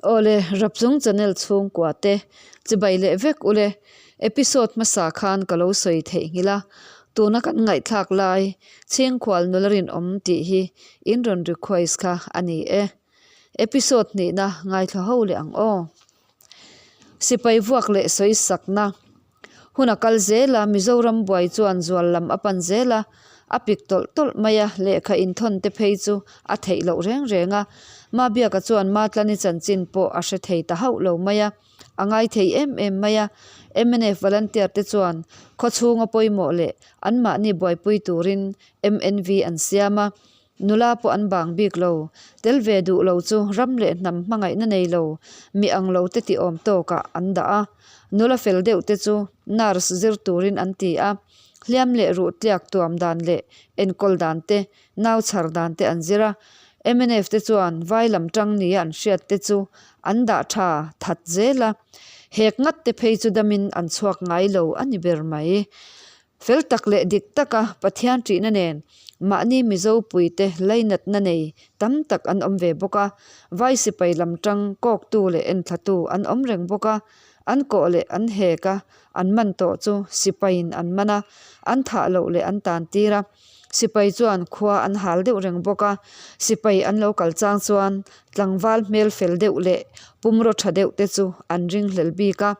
Awle, Rapchung channel chhungkua te chibai leh vek ule. Episode hmasa khan ka lo sawi theihnghilh a, tuna kan ngaihthlak lai Chhingkhual nula rinawm tih hi in rawn request kha a ni e. Episode hnihna ngaithla ho leh ang aw. Sipai vuak leh sawi sakna Hun a kal zel a, Mizoram buai chuan zual lam a pan zel a, a pik tawlh tawlh mai a, lehkha inthawn te phei chu a theih loh reng reng a. Mabiaka chuan Matlani chanchin pawh a hre thei ta hauh lo mai a, a ngai thei em em mai a. Mnf volunteer te chuan khawchhunga pawimawh leh anmahni buaipui turin MNV an siam a, Nula pawh an bang bik lo. Tel ve duh lo chu ram leh hnam hmangaihna nei lo, mi ang lo te tih awm tawkah an dah a. Nula fel deuh te chu nurse zir turin an ti a. Hliam leh ruh tliak tuam dan leh enkawl dan te, nau chhar dan te an zir a. Mnf te chuan vai lam tang nia an hriat te chu an dah tha that zel a. Hek ngat te phei chu damin an chhuak ngai lo a ni ber mai. Fel tak leh dik taka Pathian ṭihna nen mahni Mizo puite lainatna nei tam tak an awm ve bawk a, vai sipai lam ṭang kawktu leh enthlatu an awm reng bawk a, an kawh leh an hek a, an man tawh chu sipaiin an man a, an thah loh leh an tan tir a, sipai chuan khua an hal deuh reng bawk a, sipai an lo kal chang chuan tlangval hmel fel deuh leh pumraw ṭha deuh te chu an ringhlel bik a.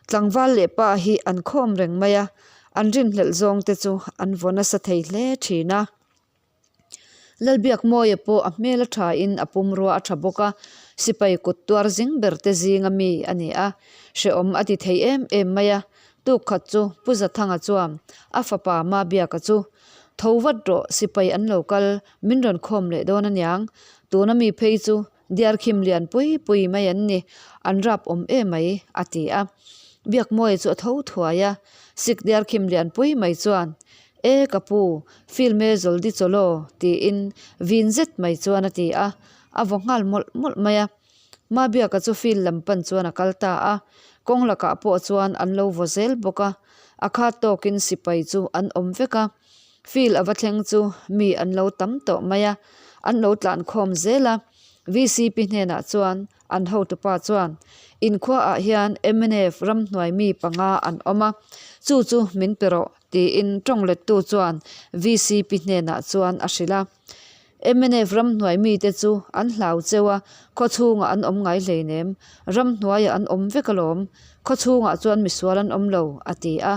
Tlangval leh pa hi an khawm reng mai a, an rinhlelh zawng te chu an vaw nasa thei hle thin a. Lalbiakmawia pawh a hmel a tha in a pumrua a tha bawk a, sipai kut tuar zing ber te zinga mi a ni a, hrehawm a ti thei em em mai a. Tuk khat chu Pu Zathanga chuan a fapa Mabiaka chu, Tho vat rawh, sipai an lo kal, min rawn khawm leh dawn aniang, tuna mi phei chu Diarkhim lian pui pui mai an ni, an rap awm em mai, a ti a. Biakmawia chu a tho thuai a, Sikh diarkhim lian pui mai chuan, E ka pu, film e zawldi chawlaw, tiin vin zet mai chuan a ti a, a vaw nghal mawlh mawlh mai a. Mabiaka chu field lam pan chuan a kal ta a, kawng lakah pawh chuan an lo vaw zel bawk a, a khat tawkin sipai chu an awm vek a. Field a va thleng chu mi an lo tam tawh mai a, an lo tlan khawm zel a. VCP hnenah chuan an hotupa chuan, Inkhuaah hian mnf ramhnuai mi panga an awm a, chu chu min pe rawh, tiin tawng lettu chuan VCP hnenah chuan a hrilh a. Mnf ramhnuai mite chu an hlau cheu a, khawchhungah an awm ngai hleinem, ramhnuaiah an awm vek alawm, khawchhungah chuan misual an awm lo, a ti a.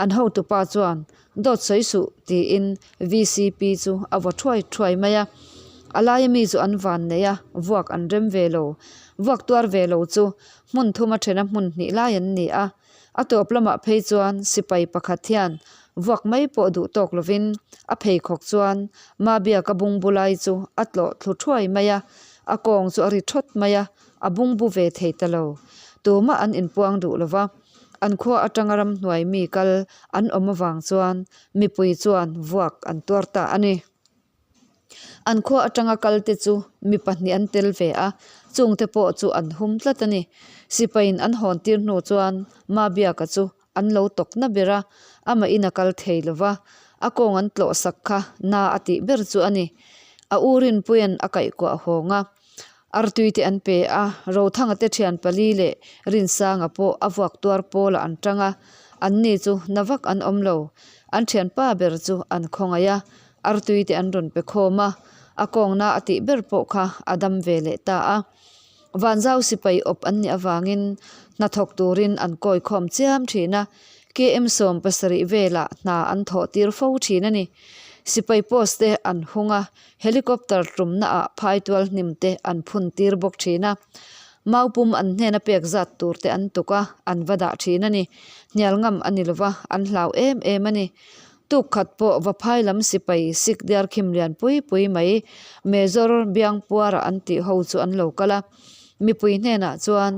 An hotupa chuan, Dawt sawi suh, tiin VCP chu a vaw thuai thuai mai a. A laia mi chu an van nei a, vuak an rem ve lo. Vuak tuar ve lo chu hmun thuma thena hmun hnih lai an ni a. A tawp lamah phei chuan sipai pakhat hian vuak mai pawh duh tawk lovin a pheikhawk chuan Mabiaka bungbu lai chu a tlawh thlu thuai mai a, a kawng chu a ri thawt mai a, a bungbu ve thei ta lo. Tumah an inpuang duh lo va. An khua atanga ramhnuai mi kal an awm avang chuan mipui chuan vuak an tuar ta a ni. An khua atanga kal te chu mi pahnih an tel ve a, chungte pawh chu an hum tlat a ni. Sipaiin an hawn tir hnu chuan Mabiaka chu an lo tawk na ber a, amah in a kal thei lo va, a kawng an tlawh sak kha na a tih ber chu a ni. A u Rinpuia'n a kaihkuah hawng a. Artui te an pe a, Rothanga te thian pali leh Rinsanga pawh a vuak tuar pawlah an tang a, an ni chu na vak an awm lo. An thianpa ber chu an khawngaih a, artui te an rawn pe khawm a, a kawngna a tih ber pawh kha a dam ve leh ta a. Vanzau sipai awp an nih avangin hnathawk turin an kawi khawm chiam thin a, KM 70 velah hna an thawh tir fo thin a ni. Sipai post te an hung a, Helicopter tumna ah phaitual hnim te an phun tir bawk thin a, mau pum an hnena pek zat tur te an tuk a, an va dah thin a ni. Hnial ngam a ni lova, an hlau em em a ni. Tuk khat pawh va phai lam sipai sik diar khim lian pui pui mai Major Biangpuara an tih ho chu an lo kal a, mipui hnenah chuan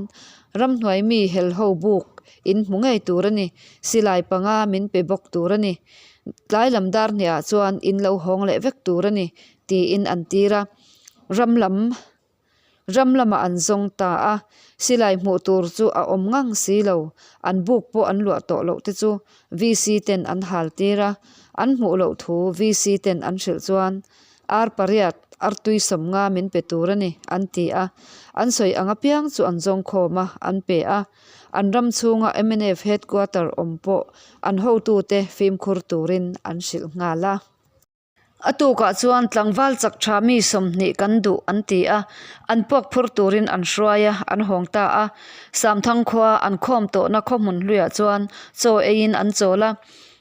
ramhnuai mi hel ho buk in hmu ngei tur a ni, silai panga min pe bawk tur a ni. Tlai lam dar hniah chuan in lo hawng leh vek tur a ni tiin an tir a, ram lam ram lamah an zawng ta a, silai hmuh tur chu a awm ngang si lo, an buk pawh an luah tawh loh te chu VC ten an hal tir a, an hmuh loh thu VC ten an hrilh chuan ar pariat. artui 50 min pe tur a ni, an ti a. An sawi ang apiang chu an zawng khawm a, an pe a. An ram chhunga mnf headquarter awm pawh an hotute fimkhur turin an hrilh nghal a. A tukah chuan tlangval chak tha mi 20 kan duh an ti a, an puak phur turin an hruai a, an hawng ta a. Samthang khua an khawm tawhna khaw hmun hluiah chuan chaw eiin an chawl a.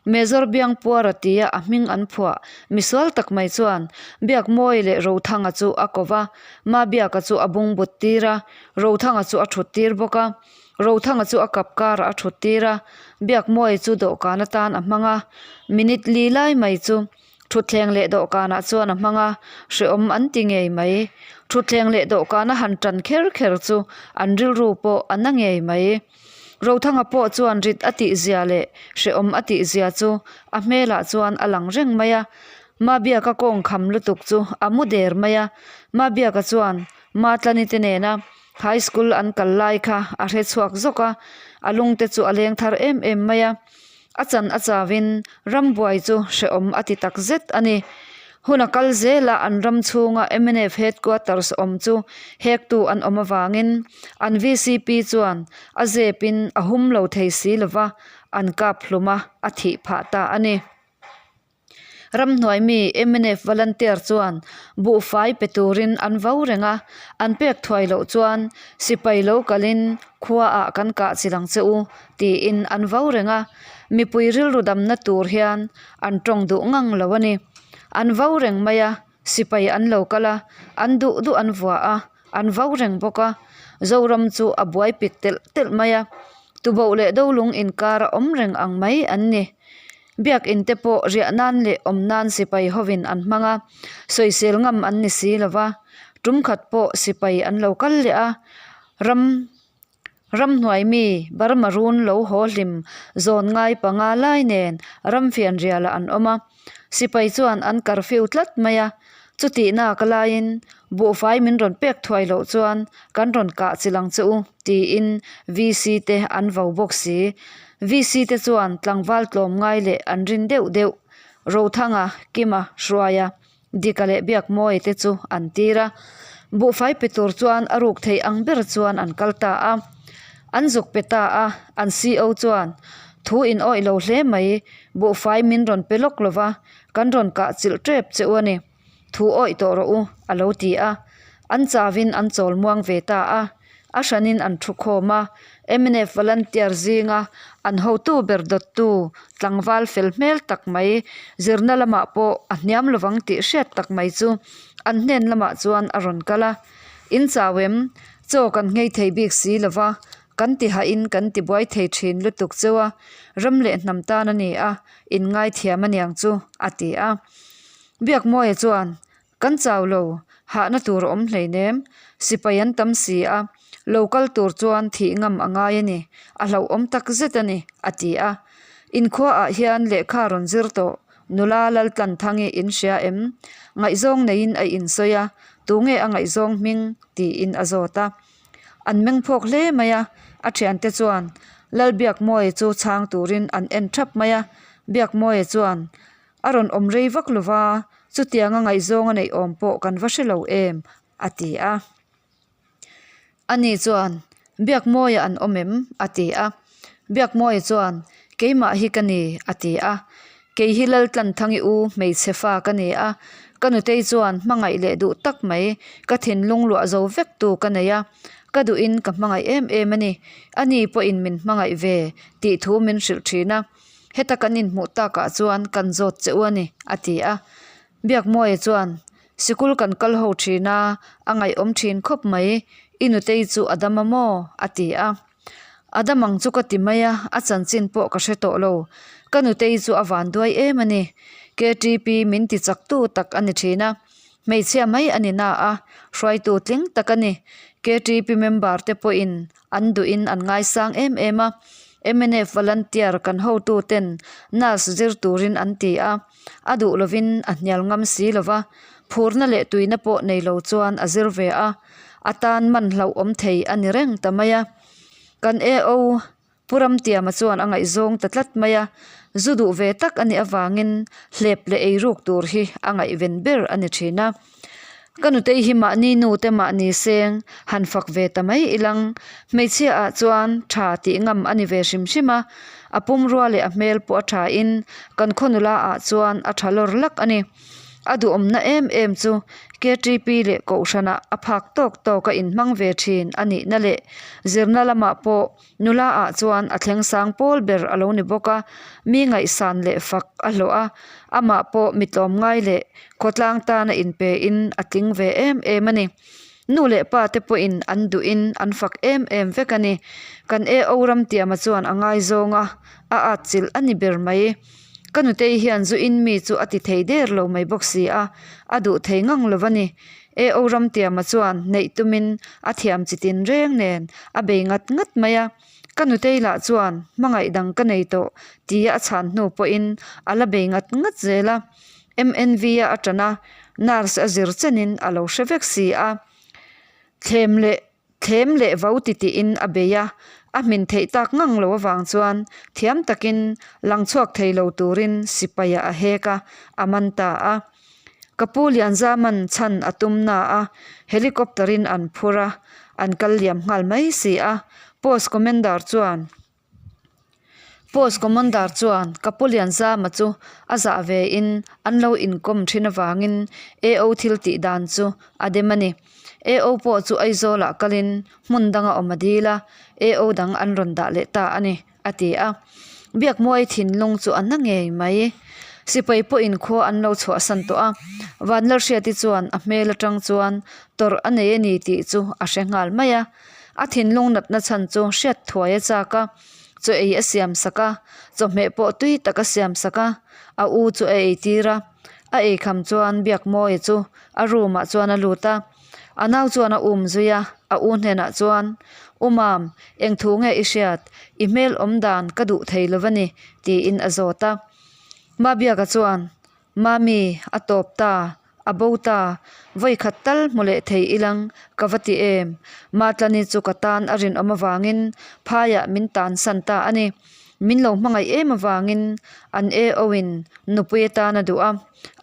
Major Biangpuara tia a hming an phuah misual tak mai chuan Biakmawi leh Rothanga chu a ko va, Mabiaka chu a bungbut tir a, Rothanga chu a thut tir bawk a. Rothanga chu a kap karah a thut tir a, Biakmawi chu dawhkan atan a hmang a, minute li lai mai chu thutthleng leh dawhkanah chuan a hmang a, hrehawm an ti ngei mai. Thutthleng leh dawhkana han tan kher kher chu an rilru pawh a na ngei mai. Rothanga pawh chuan rit a tih zia leh hrehawm a tih zia chu a hmelah chuan a lang reng mai a, Mabiaka kawng kham lutuk chu a mu der mai a, Mabiaka chuan Matlani te nena High school an kal lai kha a hre chhuak zawk a, a lungte chu a leng thar em em mai a. A chan a chauin rambuai chu hrehawm a ti tak zet a ni. Hun a kal zel a, an ram chhunga mnf headquarters awm chu hektu an awm avangin an vcp chuan a zepin a hum lo thei si lova, an kap hlum a, a thih phah ta a ni. Ramhnuai mi mnf volunteer chuan buhfai pe turin an vo reng a, an pek thuai loh chuan sipai lo kalin khuaah kan kah chil ang che u tiin an vo reng a, mipui rilru damna tur hian an tawng duh ngang lo a ni. An vo reng mai a, sipai an lo kal a, an duh duh an vua a, an vo reng bawk a, Zoram chu a buai pik telh telh mai a, tuboh leh dolung inkar a awm reng ang mai an ni. Biakin te pawh riah nan leh awm nan sipai hovin an hmang a, sawisel ngam an ni si lo va, tum khat pawh sipai an lo kal leh a, ram ramhnuai mi Burma run lo haw hlim zawn ngai panga lai nen ramfian rialah an awm a, sipai chuan an curfew tlat mai a, chutihna ka laiin buhfai min rawn pek thuai loh chuan kan rawn kah chilh ang che u. Tiin VC te an vo bawk si. VC te chuan tlangval tlawmngai leh an rin deuh deuh Rothanga, Kima, Hruaia, Dika leh Biakmawia te chu an tir a. Buhfai pe tur chuan a ruk thei ang ber chuan an kal ta a. An zuk pe ta a, an CO chuan, Thu in awih lo hle mai, buhfai min rawn pe lawk lova, kan rawn kah chilh tep che u a ni. Thu awih tawh rawh u, a lo ti a. An chavin an chawl muang ve ta a. A hranin an thu khawm a. Mnf volunteer zinga an hotu ber dawttu tlangval fel hmel tak mai, zirna lamah pawh a hniam lovang tih hriat tak mai chu an hnen lamah chuan a rawn kal a. In chau em? Chaw kan nghei thei bik si lova, kan ti hahin kan ti buai thei thin lutuk cheu a, ram leh hnam tan a ni a, in ngaithiam aniang chu, a ti a. Biakmawia chuan, Kan chau lo, hahna tur a awm hleinem, sipai an tam si a, lo kal tur chuan thih ngam a ngai a ni, a hlauhawm tak zet a ni, a ti a. Inkhuaah hian lehkha rawn zir tawh, nula Laltlanthangi in hria em? Ngaihzawng neiin a insawi a, tunge a ngaihzawng hming? tiin a zawt a. An meng phawk hle mai a, a thiante chuan Lalbiakmawia chu chhang turin an en thap mai a, Biakmawia chuan, A rawn awm rei vak lo va, chutianga ngaihzawng a neih awm pawh kan va hre lo em? a ti a. Ani chuan, Biakmawia an awm em? a ti a. Biakmawia chuan, Keimah hi ka ni, a ti a. Kei hi Laltlanthangi u hmeichhe fa ka ni a, ka nutei chuan hmangaih leh duh tak mai ka thinlung luah zo vek tu ka nei a, ka duhin ka hmangaih em em a ni. Ani pawhin min hmangaih ve tih thu min hrilh thin a. Heta kan inhmuh takah chuan kan zawt che u a ni, a ti a. Biakmawia chuan, Sikul kan kal ho thin a, a ngaihawm thin khawp mai, i nutei chu a dam a maw? a ti a. A dam ang chu ka ti mai a, a chanchin pawh ka hre tawh lo. Ka nutei chu a van duai em a ni. KTP min ti chaktu tak a ni thin a. Hmeichhia mai a ni na a, hruaitu tling tak a ni. KTP member te pawhin An duhin an ngaisang em em a, mnf volunteer kan hotu ten nurse zir turin an ti a, a duh lovin a hnial ngam si lova, phurna leh tuina pawh nei lo chuan a zir ve a, a tan man hlauhawm thei a ni reng ta mai a. Kan AO Pu Ramtiama chuan a ngaihzawng ta tlat mai a, zu duh ve tak a nih avangin hlep leh eiruk tur hi a ngaihven ber a ni thin a. Ka nutei hi mahni nu te mahni seng han fak ve ta mai ilang. Hmeichhia ah chuan tha tih ngam a ni ve hrim hrim a, a pumrua leh a hmel pawh a tha in kan khaw nula ah chuan a tha lawr lak a ni. A duhawmna em em chu KTP leh Kohhran ah a phak tawk tawk a inhmang ve thin a nihna leh zirna lamah pawh Nula ah chuan a thleng sang pawl ber a lo ni bawk a, mi ngaihsan leh fak a hlawh a, amah pawh mi tlawmngai leh khawtlang tana inpe in a tling ve em em a ni. Nu leh pa te pawhin an duhin an fak em em vek a ni. Kan AO Ramtiama chuan a ngaizawng a, a atchilh a ni ber mai. Ka nutei hian zu in mi chu a ti thei der lo mai bawk si a, a duh thei ngang lo va ni. AO Ramtiama chuan neih tumin a thiam chi tin reng nen a bei ngat ngat mai a, ka nutei lah chuan hmangaih dang ka nei tawh tia a chhan hnu pawhin a la bei ngat ngat zel a, MNV a a tan a, nurse a zir chenin a lo hre vek si a, thlem leh Thlem leh vo ti tiin a bei a, a hmin theih tak ngang lo avang chuan thiam takin lang chhuak thei lo turin sipaia a hek a, a man ta a. Ka pu Lianzaman chhan a tum na a, helicopter in an phur a, an kal liam nghal mai si a, Post Commander chuan. Post Commander chuan ka pu Lianzama chu a zah ve in an lo inkawm thin avangin AO thil tih dan chu a dem a ni. AO pawh chu Aizawlah kalin hmun danga awm a dil a, AO dang an rawn dah leh ta a ni, a ti a. Biakmuai thinlung chu a na ngei mai. Sipai pawhin khua an lo chhuahsan tawh a, Vanlalhriati chuan a hmel atang chuan tawrh a nei a ni tih chu a hre nghal mai a. A thinlung natna chhan chu hriat thuai a chak a, chaw ei a siam sak a, chawhmeh pawh tui tak a siam sak a, a u chu a ei tir a, a ei kham chuan Biakmawia chu a room ah chuan a lut a, a nau chuan a um zui a, a u hnenah chuan, U Mam, eng thu nge i hriat? I hmel awm dan ka duh thei lo va ni, tiin a zawt a. Mabiaka chuan, Mami, a tawp ta, a bo ta, vawi khat tal hmu leh thei ilang ka va ti em? Matlani chu ka tan a rinawm avangin phaiah min tansan ta a ni. Min lo hmangaih em avangin an AO in nupui atan a duh a,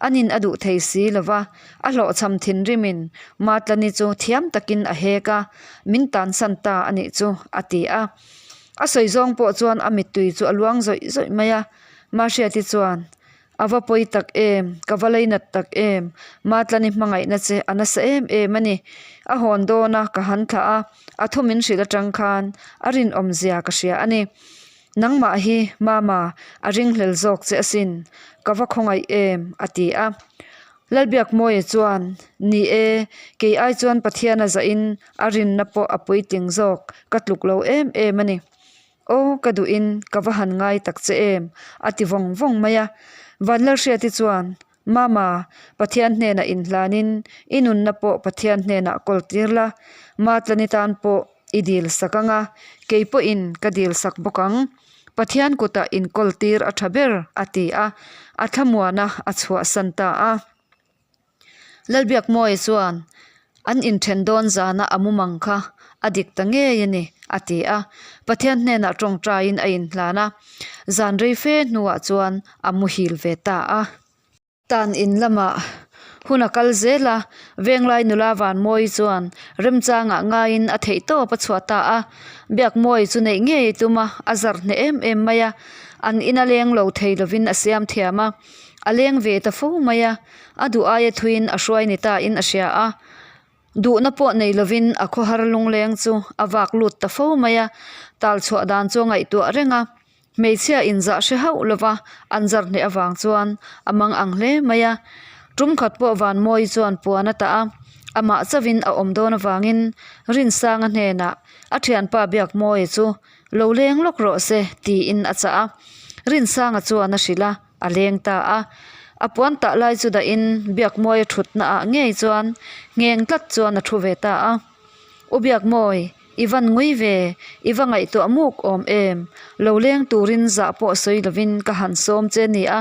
anin a duh thei si lo va, a hlawhchham thinrimin Matlani chu thiam takin a hek a, min tansan ta a nih chu, a ti a. A sawi zawng pawh chuan a mittui chu a luang zawih zawih mai a, Mahriati chuan, A va pawi tak em, ka va leinat tak em, Matlani hmangaihna che a nasa em em a ni. A hawn dawn a, ka han thlah a, a thu min hrilh atang khan a rinawm zia ka hria a ni. Nangmah hi, Mama, a ringhlel zawk che asin, ka va khawngaih em, a ti a. Lalbiakmawia chuan, Ni e, kei ai chuan Pathian a zahin a rinna pawh a puitling zawk, ka tluk lo em em a ni. Aw ka duhin ka va han ngai tak che em? a ti vawng vawng mai a. Vanlalhriati chuan, Mama, Pathian hnenah inhlanin i nunna pawh Pathian hnenah kawl tir la, Matlani tan pawh i dil sak ang a, kei pawhin ka dil sak bawk ang. Pathian kutah inkawl tir a tha ber, a ti a, a thlamuana a chhuahsan ta a. Lalbiakmawia chuan, An inthen dawn zana a mumang kha a dik ta ngei a ni, a ti a. Pathian hnenah tawngtaiin a inhlan a, zan rei fe hnuah chuan a muhil ve ta a. Tan in lamah hun a kal zel a, Venglai nula Vanmawii chuan remchangah ngaiin a theih tawp a chhuah ta a. Biakmawii chu neih ngei a tum a, a zar hneh em em mai a, an ina leng lo thei lovin a siam thiam a. A leng ve ta fo mai a, a duh aia thuin a hruai ni ta in a hria a, duhna pawh nei lovin a khawhar lungleng chu a vak lut ta fo mai a, tal chhuah dan chu a ngaihtuah reng a, hmeichhia inzah hre hauh lova an zar hneh avang chuan a mang ang hle mai a, tum khat pawh Vanmawii chuan puan a tah a, amah chauhin a awm dawn avangin Rinsanga hnenah a thianpa Biakmawia chu lo leng lawk rawh se tiin a chah a, Rinsanga chuan a hrilh a. a leng ta a. A puan tah lai chu dahin Biakmawia thutna ah ngei chuan ngheng tlat chuan a thu ve ta a. U Biakmawi, i van ngui ve, i va ngaihtuah muk awm em? Lo leng turin zah pawh sawi lovin ka han sawm che ni a,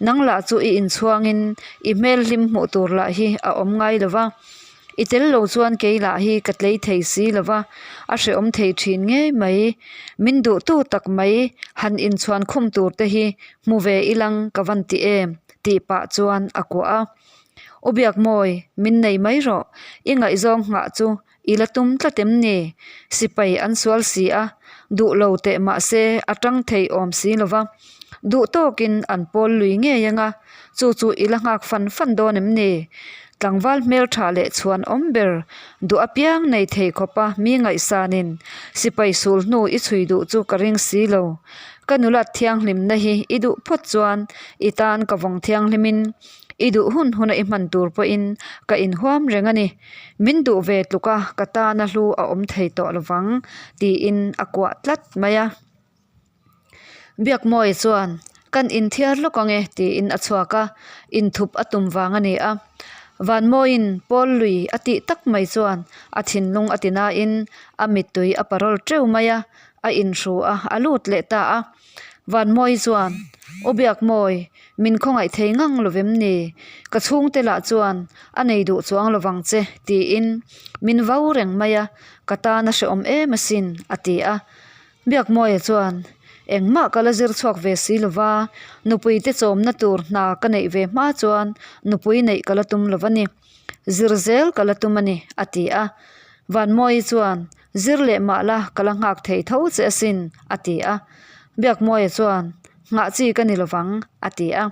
nang lah chu i inchhuangin i hmel hlim hmuh tur lah hi a awm ngai lo va. I tel lo chuan kei lah hi ka tlei thei si lo va, a hrehawm thei thin ngei mai. Min duhtu tak mai han inchhuan khum tur te hi hmu ve ilang ka van ti em? tih pah chuan a kuah a. U Biakmawi, min nei mai rawh, i ngaihzawng nghah chu i la tum tlat em ni? Sipai an sual si a, duh lo teh mah se a tang thei awm si lo va, duh tawkin an pawl lui ngei ang a, chu chu i la nghak fan fan dawn em ni? Tlangval hmeltha leh chhuan awm ber duh apiang nei thei khawpa mi ngaihsanin sipai sul hnu i chhui duh chu ka ring si lo. Ka nulat thianghlimna hi i duh phawt chuan i tan ka vawng thianghlimin i duh hun huna i hman tur pawhin ka inhuam reng a ni. Min duh ve tluk a, ka tana hlu a awm thei tawh lovang tiin a kuah tlat mai a. Biakmawia chuan, Kan inthiar lawk ang e tiin a chhuak a, inthup a tum vang a ni a. Vanmawiin Paul lui a tih tak mai chuan a thinlung a ti nain a mittui a parawl teuh mai a, a inhru a, a lut leh ta a. Vanmawi chuan, U Biakmawi, min khawngaih thei ngang lovem ni? Ka chhungte lah chuan a nei duh chuang lovang che tiin min vau reng mai a, ka tan a hrehawm em asin a ti a. Biakmawia chuan, Engmah ka la zir chhuak ve si lo va, nupui te chawmna tur hna ka neih ve hma chuan nupui neih ka la tum lo va ni. Zir zel ka la tum a ni, a ti a. Vanmawii chuan, Zir leh mah la ka la nghak thei tho che asin, a ti a. Biakmawia chuan, Nghah chi ka ni lo vang, a ti a.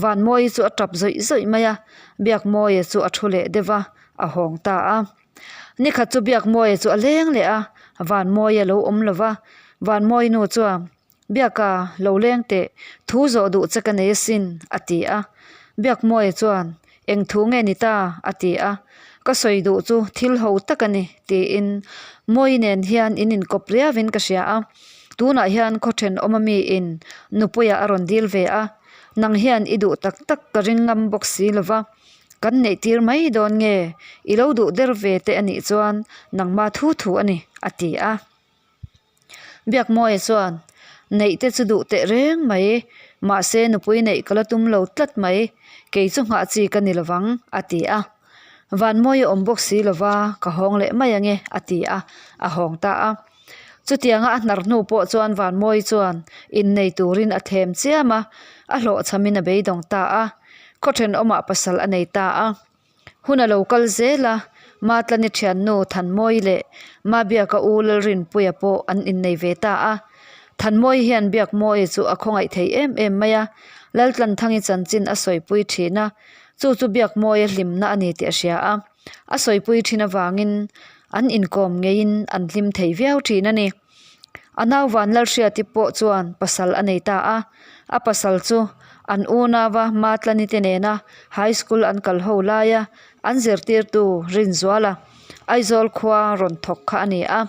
Vanmawii chu a tap zawih zawih mai a, Biakmawia chu a thu leh deuh va, a hawng ta a. Nikhat chu Biakmawia chu a leng leh a, Vanmawia lo awm lo va. Vanmawii nu chuan, Biaka, lo leng teh, thu zawh duh che ka nei asin, a ti a. Biakmawia chuan, Eng thu nge ni ta? a ti a. Ka sawi duh chu thil ho tak a ni, tiin Mawii nen hian in inkawp riauin ka hria a. Tunah hian khaw thenawm ami in nupuiah a rawn dil ve a, nang hian i duh tak tak ka ring ngam bawk si lo va. Kan neih tir mai dawn nge? I lo duh der ve te a nih chuan nangma thu thu a ni, a ti a. Biakmawia chuan, Neih te chu duh teh reng mai, mahse nupui neih ka la tum lo tlat mai, kei chu nghah chi ka ni lovang, a ti a. Vanmawia awm bawk si lova ka hawng leh mai ange, a ti a, a hawng ta a. Chutianga a hnar hnu pawh chuan Vanmawi chuan innei turin a thlem chiam a, a hlawhchhamin a beidawng ta a. Khaw thenawmah pasal a nei ta a. Hun a lo kal zel a, Matlani thiannu Thanmawi leh Mabiaka u Lalrinpuia pawh an innei ve ta a. Thanmawi hian Biakmawia chu a khawngaih thei em em mai a, Laltlanthangi chanchin a sawipui thin a, chu chu Biakmawia hlimna a ni tih a hria a. A sawipui thin avangin an inkawm ngeiin an hlim thei viau thin a ni. A nau Vanlalhriati pawh chuan pasal a nei ta a, a pasal chu an unauva Matlani te nena high school an kal ho laia an zirtirtu Rinzuala Aizawl khua rawn thawk kha a ni a.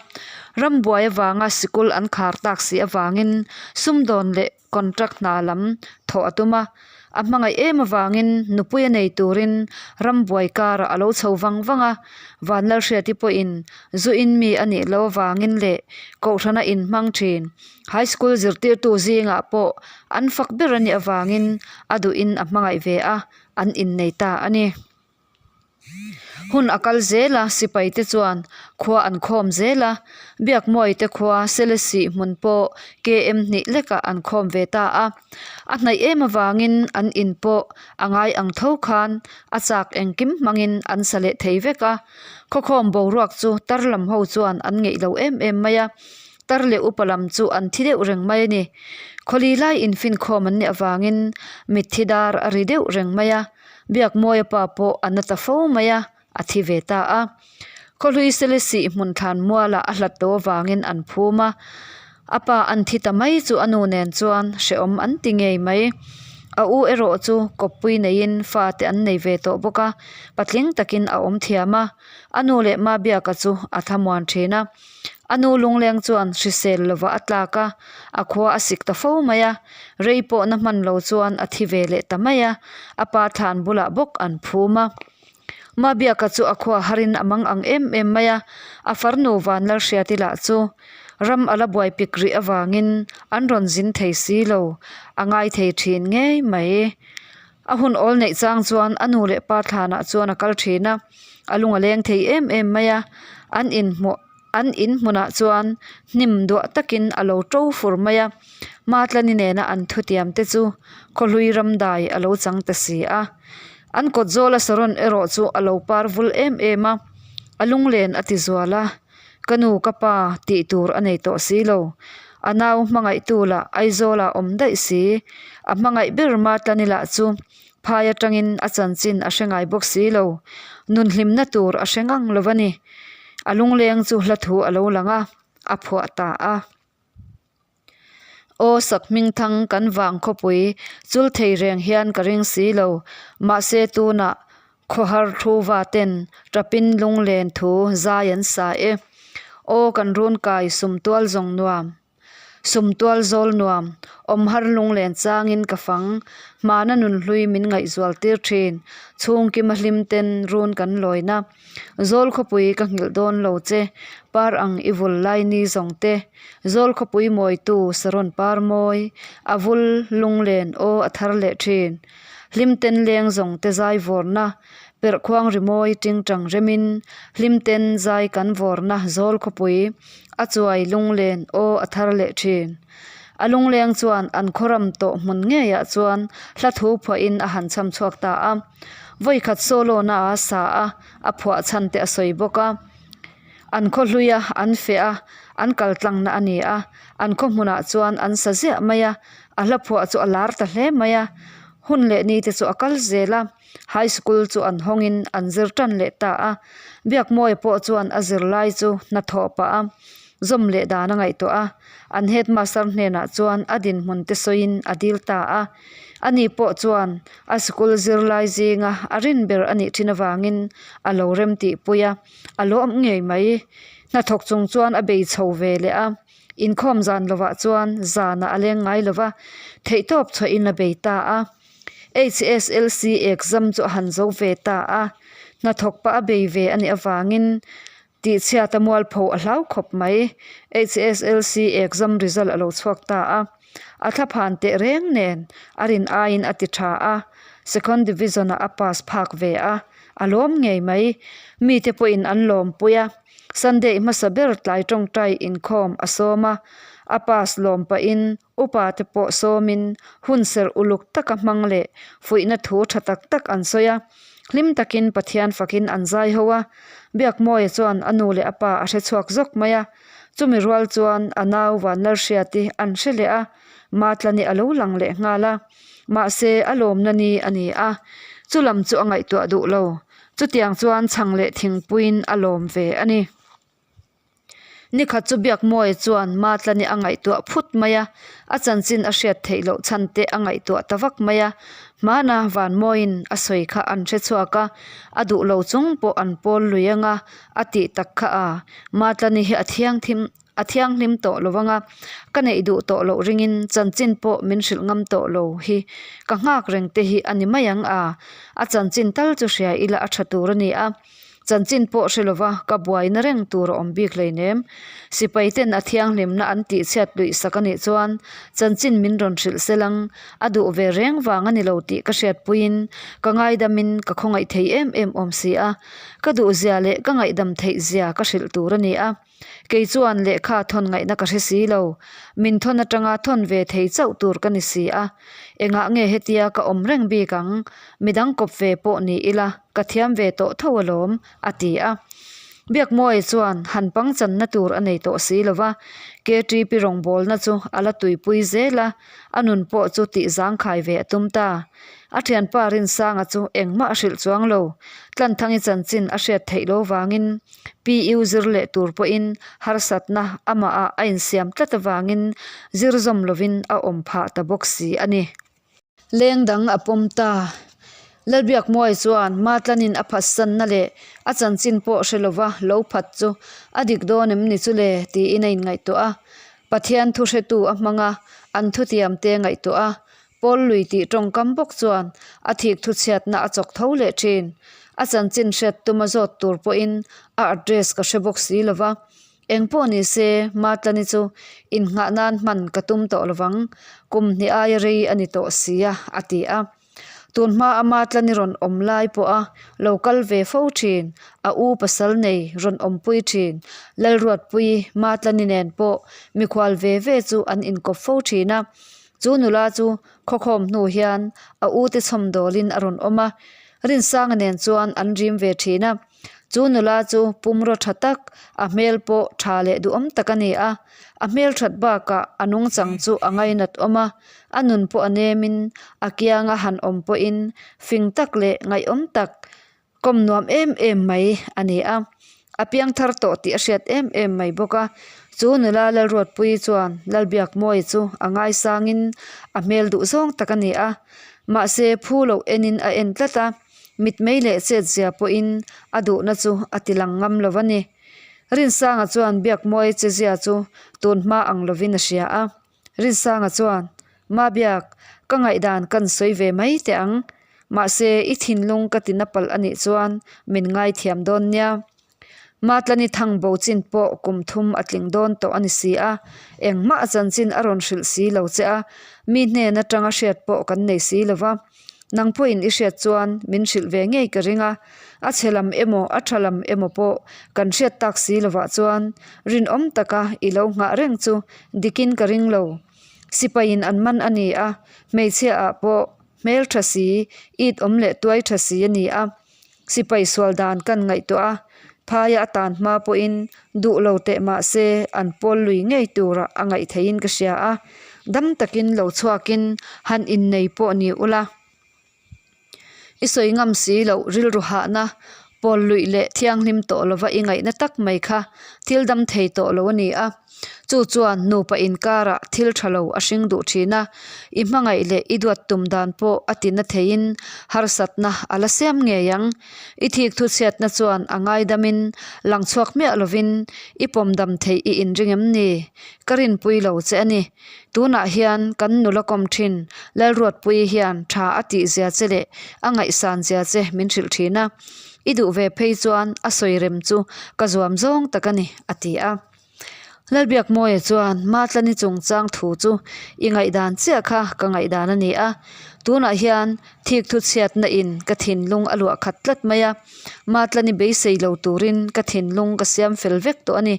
Rambuai avanga sikul an khar tak si avangin sumdawn leh Contract hna lam thawh a tum a, a hmangaih em avangin nupui a nei turin rambuai karah a lo chho vang vang a, Vanlalhriati pawhin zu in mi a nih loh avangin leh Kohhrana inhmang thin High School zirtirtu zingah pawh an fak ber a nih avangin a duhin a hmangaih ve a, an innei ta a ni. Hun a kal zel a, sipai te chuan khua an khawm zel a, Biakmawi te khua Selesih hmun pawh KM hnih lekah an khawm ve ta a. A hnaih em avangin an in pawh a ngai ang tho khan a chak engkim hmangin an sa leh thei vek a. Khawkhawm boruak chu tar lam ho chuan an ngeih lo em em mai a, tar leh upa lam chu an thi deuh reng mai a ni. Khawli lai infinkhawm an nih avangin mitthi dar a ri deuh reng mai a. Biakmawia pa pawh a na ta fo mai a, a thi ve ta a. Khawhlui Selesih hmun thlan mualah a hlat lo avangin an phum a, a pa an thi ta mai chu a nu nen chuan hrehawm an ti ngei mai. A u erawh chu kawppui neiin fate an nei ve tawh bawk a, patling takin a awm thiam a, a nu leh Mabiaka chu a thlamuan thin a. A nu lungleng chuan hrisel lovah a tlak a, a khua a sik ta fo mai a, rei pawhna hman lo chuan a thi ve leh ta mai a, a pa thlan bulah bawk an phum a. Mabiaka chu a khua harin a mang ang em em mai a, a farnu Vanlalhriati lah chu ram a la buai pik rih avangin an rawn zin thei si lo, a ngai thei thin ngei mai. A hun awl neih chang chuan a nu leh pa thlanah chuan a kal thin a, a lung a leng thei em em mai a, an inhmuh an in hmunah chuan hnim duah takin a lo to fur mai a, Matlani nena an thutiam te chu khawhlui ramdai a lo chang ta si a. An kawt zawla saron erawh chu a lo par vul em em a, a lunglen a ti zual a, Ka nu ka pa tih tur a nei tawh si lo. A nau hmangaihtu lah Aizawlah awm daih si. A hmangaih ber Matlani lah chu phai atangin a chanchin a hre ngai bawk si lo. Nun hlimna tur a hre ngang lo a ni. A lungleng chu hla thu a lo lang a, a phuah ta a. Aw sak hmingthang kan vang khawpui chul thei reng hian ka ring si lo. Mahse tunah khawhar thu va ten tapin lunglen thu zai an sa e. Aw kan run kai sum tual zawng nuam, sum tual zawl nuam, awm har lunglen changin ka fang, hmana nunhlui min ngaihzual tir thin, chhungkima hlim ten run kan lawina. Zawl khawpui ka nghilh dawn lo che, par ang i vul lai ni zawng te. Zawl khawpui mawitu saron par mawi, a vul lunglen aw a thar leh thin. Hlimten leng zawng te zai vawrna, perh khuang rimawi tingtang remin. Hlimten zai kan vawrna zawl khawpui, a chuai lunglen aw a thar leh thin. A lungleng chuan an khawram tawh hmun ngeiah chuan hla thu phuahin a han cham chhuak ta a. Vawikhat solo na a sa a, a phuah chhan te a sawi bawk a. An khaw hlui a, an feh a, an kal tlang na a ni a. An khaw hmunah chuan an sa ziah mai a, a hla phuah chu a lar ta hle mai a. Hun leh ni te chu a kal zel a, high school chu an hawngin an zir tan leh ta a. Biakmawia pawh chuan a zirlai chu hnathawh pah a, zawm leh dan a ngaihtuah a. An headmaster hnenah chuan a dinhmun te sawiin a dil ta a. Ani pawh chuan a sikul zirlai zinga a rin ber a nih thin avangin a lo rem tihpui a, a lawm ngei mai. Hnathawk chung chuan a bei chho ve leh a, inkhawm zan lovah chuan zanah a leng ngai lova, theihtawp chhuahin a bei ta a. HSLC exam chu a han zo ve ta a, hnathawk pah a bei ve a nih avangin Tihchhiat a mualpho a hlau khawp mai. HSLC exam result a lo chhuak ta a. A thlaphan teh reng nen a rin aiin a ti tha a. Second division ah a pass phak ve a. A lawm ngei mai. Mite pawhin an lawmpui a. Sunday hmasa ber tlai tawngtai inkhawm a sawm a. A pass lawm pahin upa te pawh sawmin hun serh uluk taka hmang leh fuihna thu tha tak tak an sawi a. Hlim takin Pathian fakin an zai ho a, Biakmawia chuan a nu leh a pa a hre chhuak zawk mai a. Chumi rual chuan a nau Vanlalhriati an hre leh a, Matlani a lo lang leh nghal a. Mahse, a lawmna ni a ni a, chu lam chu a ngaihtuah duh lo. Chutiang chuan chhang leh thingpuiin a lawm ve a ni. Nikhat chu Biakmawia chuan Matlani a ngaihtuah phut mai a, a chanchin a hriat theih loh chhan te a ngaihtuah ta vak mai a. Hmana Vanmawiin a sawi kha an hre chhuak a, a duh lo chung pawh an pawl lui anga a tih tak kha a, Matlani hi a thiangthim a thianghlim tawh lo anga ka neih duh tawh loh ringin chanchin pawh min hrilh ngam tawh lo hi ka nghak reng te hi a ni mai ang a, a chanchin tal chu hria ila a tha tur a ni a. Chanchin pawh hre lova ka buaina reng tur a awm bik hleinem. Sipai ten a thianghlimna an tihchhiat luih sak a nih chuan chanchin min rawn hrilh sel ang, a duh ve reng vang a ni lo tih ka hriatpuiin ka ngaidamin ka khawngaih thei em em awm si a. Ka duhzia leh ka ngaihdam theihzia ka hrilh tur a ni a. Kei chuan lehkha thawn ngaihna ka hre si lo. Min thawn atanga thawn ve thei chauh tur ka ni si a. Engah nge hetia ka awm reng bik ang? Midang kawp ve pawh ni ila, ka thiam ve tawh tho alawm, a ti a. Biakmawia chuan han pangchanna tur a nei tawh si lo va, KTP rawngbawlna chu a la tuipui zel a, a nun pawh chu tih zangkhai ve a tum ta. A thianpa Rinsanga chu engmah a hrilh chuang lo. Tlanthangi chanchin a hriat theih lo vangin PU zir leh tur pawhin harsatna amahah a insiam tlat avangin zir zawm lovin a awm phah ta bawk si a ni. Leng dang a pawm ta. Lalbiakmuai chuan Matlanin a phatsanna leh a chanchin pawh hre lova lo phat chu a dik dawn em ni chu le tiin a inngaihtuah a. Pathian thu hretu a hmang a, an thutiam te ngaihtuah a, Paul lui tih tawngkam bawk chuan a thik thuchhiatna a chawk tho leh thin. A chanchin hriat tuma zawt tur pawhin a address ka hre bawk si lova. Eng pawh ni se, Matlani chu innghah nan hman ka tum tawh lovang, kum hnih aia rei a ni tawh si a, a ti a. Tun hma a Matlani rawn awm lai pawha lo kal ve fo thin, a u pasal nei rawn awmpui thin, Lalruatpuii Matlani nen pawh mikhual ve ve chu an inkawp fo thin a. Chu nula chu khawkhawm hnu hian a ute chhawmdawlin a rawn awm a. Rinsanga nen chuan an rim ve thin a. Chu nula chu pumraw tha tak, a hmel pawh tha leh duhawm tak a ni a. A hmel that bakah a nungchang chu a ngainat awm a, a nun pawh a nemin a kianga han awm pawhin fing tak leh ngaihawm tak kawm nuam em em mai a ni a. A piang thar tawh tih a hriat em em mai bawk a. Chu nula Lalruatpuii chuan Lalbiakmawia chu a ngaisangin a hmel duh zawng tak a ni a. Mahse phu loh enin a en tlat a. Mitmei leh chetzia pawhin a duhna chu a ti lang ngam lo a ni. Rinsanga chuan Biakmawia chezia chu tun hma ang lovin a hria a. Rinsanga chuan, Ma Biak, ka ngaihdan kan sawi ve mai teh ang. Mahse, i thinlung ka tina palh a nih chuan min ngaithiam dawn nia. Matlani thang bo chin pawh kum thum a tling dawn tawh a ni si a, engmah a chanchin a rawn hrilh si lo che a, mi hnen atanga hriat pawh kan nei si lo va. Nang pawhin i hriat chuan min hrilh ve ngei ka ring a, a chhe lam emaw a tha lam emaw pawh kan hriat tak si lovah chuan rinawm taka i lo nghah reng chu dikin ka ring lo. Sipaiin an man a ni a, hmeichhia ah pawh hmel tha si, it awm leh tuai tha si a ni a. Sipai sual dan kan ngaihtuah a, phaia a tan hma pawhin duh lo teh mah se an pawl lui ngei turah a ngaih theihin ka hria a, dam takin lo chhuakin han innei pawh ni ula. I sawi ngam si loh rilru hahna pawl luih leh thianghlim tawh lova i ngaihna tak mai kha thil dam thei tawh lo a ni a. Chu chuan nupa inkarah thil tha lo a hring duh thin a, i hmangaih leh i duat tum dan pawh a tina theiin harsatna a la siam ngei ang. I thik thu chhiatna chuan a ngaidamin lang chhuak miah lovin i pawm dam theih i inring em ni? Ka rinpui lo che a ni. Tunah hian kan nula kawm thin Lalruatpuii hian tha a tih zia che leh a ngaihsan zia che min hrilh thin a, i duh ve phei chuan a sawi rem chu ka zuam zawng tak a ni, a ti a. Lalbiakmawia chuan Matlani chungchang thu chu i ngaihdan chiah kha ka ngaihdan a ni a, tunah hian thik thu chhiatna in ka thinlung a luah khat tlat mai a, Matlani beisei lo turin ka thinlung ka siam fel vek tawh a ni.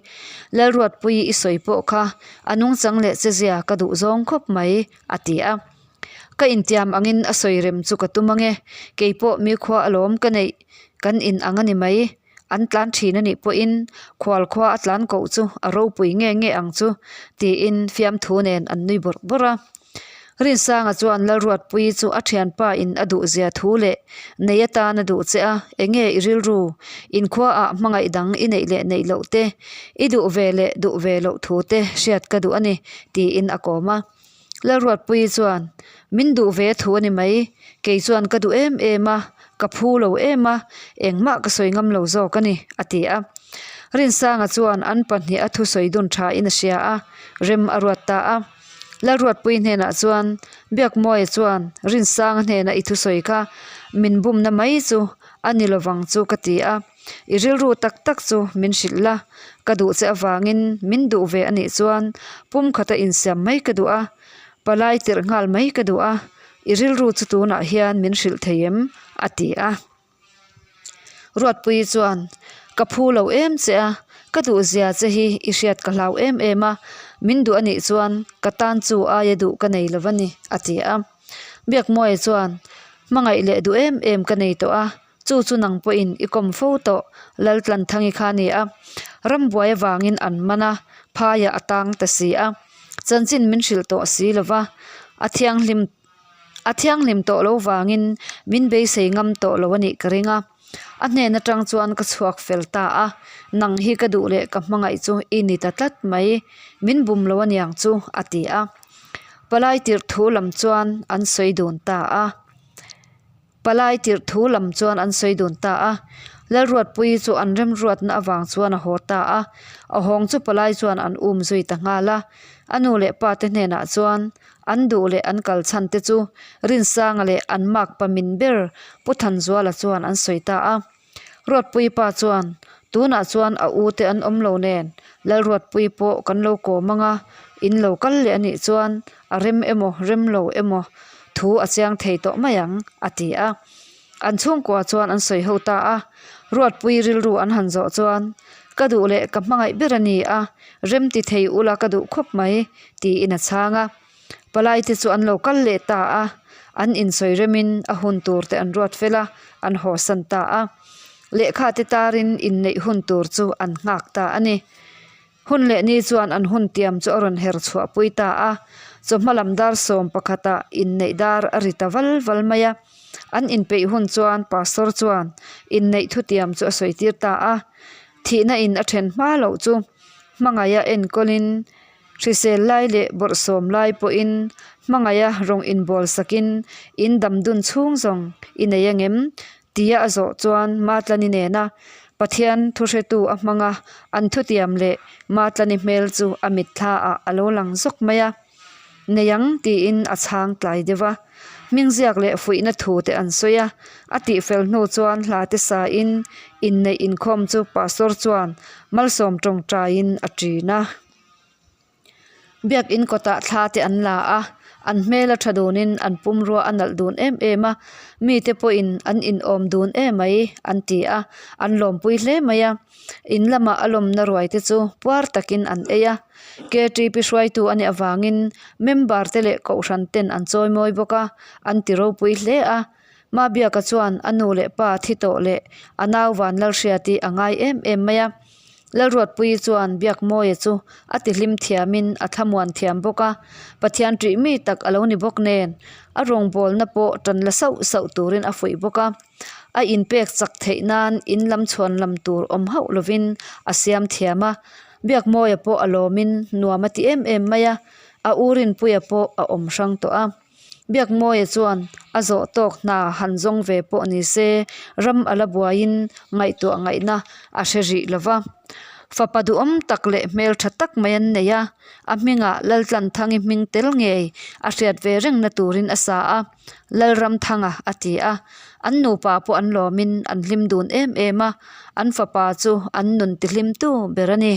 Lalruatpuii i sawi pawh kha a nungchang leh chezia ka duh zawng khawp mai, a ti a. Ka intiam angin a sawi rem chu ka tum ange, keipawh mi khua alawm ka neih kan in ang a ni mai. An tlan thin a nih pawhin khual khua a tlan koh chu a ropui nge nge ang chu tiin fiamthu nen an nui bawrh bawrh a. Rinsanga chuan Lalruatpuii chu a thianpa in a duh zia thu leh nei atan a duh che a, enge i rilru inkhua ah hmangaih dang i neih leh neih loh te, i duh ve leh duh ve loh thu te hriat ka duh a ni tiin a kawm a. Lalruatpuii chuan, Min duh ve thu a ni mai, kei chuan ka duh em em a, ka phu lo em a, engmah ka sawi ngam lo zawk a ni, a ti a. Rinsanga chuan an pahnih a thusawi dun thain a hria a, rem a ruat ta a. Lalruatpuii hnenah chuan, Biakmawia chuan Rinsanga hnena i thusawi kha min bumna mai chu a ni lovang chu ka ti a. I rilru tak tak chu min hrilh la, ka duh che avangin min duh ve a nih chuan pumkhata insiam mai ka duh a, palai tirh nghal mai ka duh a, i rilru chu tunah hian min hrilh thei em? a ti a. Ruatpuii chuan, Ka phu lo em che a, ka duh zia che hi i hriat ka hlau em em a, min duh a nih chuan ka tan chu aia duh ka nei lo a ni, a ti a. Biakmawia chuan, Hmangaih leh duh em em ka nei tawh a, Chu chu nang pawhin i kawm fo tawh, Laltlanthangi kha a ni a. Rambuai avangin an man a, phaiah a tang ta si a. Chanchin min hrilh tawh si lo va, a thianghlim a thianghlim tawh lo vangin min beisei ngam tawh lo a nih ka ring a. A hnen atang chuan ka chhuak fel ta a, nang hi ka duh leh ka hmangaih chu i ni ta tlat mai, min bum lo aniang chu a ti a. Palai tirh thu lam chuan an sawi dun ta a. Palai tirh thu lam chuan an sawi dun ta a. Lalruatpuii chu an remruatna avang chuan a haw ta a. A hawng chu palai chuan an um zui ta nghal a. A nu leh pa te hnenah chuan an duh leh an kal chhan te chu Rinsanga leh an makpa min ber Pu Thanzuala chuan an sawi ta a. Ruatpuii pa chuan, Tunah chuan a u te an awm lo nen, Lalruatpuii pawh kan lo kawm ang a, in lo kal leh a nih chuan a rem emaw rem lo emaw thu a chiang thei tawh mai ang, a ti a. An chhungkua chuan an sawi ho ta a, Ruatpuii rilru an han zawh chuan, Ka duh leh ka hmangaih ber a ni a, rem ti thei ula ka duh khawp mai, tiin a chhang a. Palai te chu an lo kal leh ta a. An insawi remin a hun tur te an ruat fel a, an hawsan ta a. Lehkha te tarin inneih hun tur chu an nghak ta a ni. Hun leh ni chuan an hun tiam chu a rawn her chhuah pui ta a, chawhma lam dar 11 ah inneih dar a ri ta val val mai a. An inpeih hun chuan Pastor chuan inneih thutiam chu a sawi tir ta a, thihna in a then hma loh chu hmangaiha enkawlin hrisel lai leh bawrhsawm lai pawhin hmangaiha rawng inbawl sakin in dam dun chhung zawng i nei angem tia a zawh chuan Matlani nena Pathian thuhretu a hmang a, an thutiam leh Matlani hmel chu a mitthla ah a lo lang zawk mai a. Nei ang tiin a chhang tlai deuh a. Hming ziak leh fuihna thu te an sawi a, a tihfel hnu chuan hla te sain inneih inkhawm chu Pastor chuan malsawm tawngtaiin a ṭin a. Biakin kawtah thla te an la a, an hmel a tha dunin an pumrua a nalh dun em em a, mite pawhin an inawm dun em mai an ti a, an lawmpui hle mai a, in lamah a lawmna ruai te chu puar takin an ei a, ktp hruaitu a nih avangin member te leh kohhran ten an chawi mawi bawk a, an ti ropui hle a, Mabiaka chuan a nu leh pa thi tawh leh a nau Vanlalhriati a ngai em em mai a. Lalruatpuii chuan Biakmawia chu a ti hlim thiamin a thlamuan thiam bawk a, Pathian ṭih mi tak a lo ni bawk nen, a rawngbawlna pawh ṭan la sauh sauh turin a fuih bawk a. A inpek chak theih nan in lam chhuan lam tur awm hauh lovin a siam thiam a, Biakmawia pawh a lawmin nuam a ti em em mai a, a u Rinpuia pawh a awm hrang tawh a. Biakmawia chuan a zawh tawk hna han zawng ve pawh ni se ram a la buaiin ngaihtuah ngaihna a hre rih lo va. Fapa duhawm tak leh hmeltha tak mai an nei a, a hmingah Laltlanthangi hming tel ngei a hriat ve rengna turin a sa a, Lalramthanga a ti a. An nupa pawh an lawmin an hlim dun em em a, an fapa chu an nun tihlimtu ber a ni.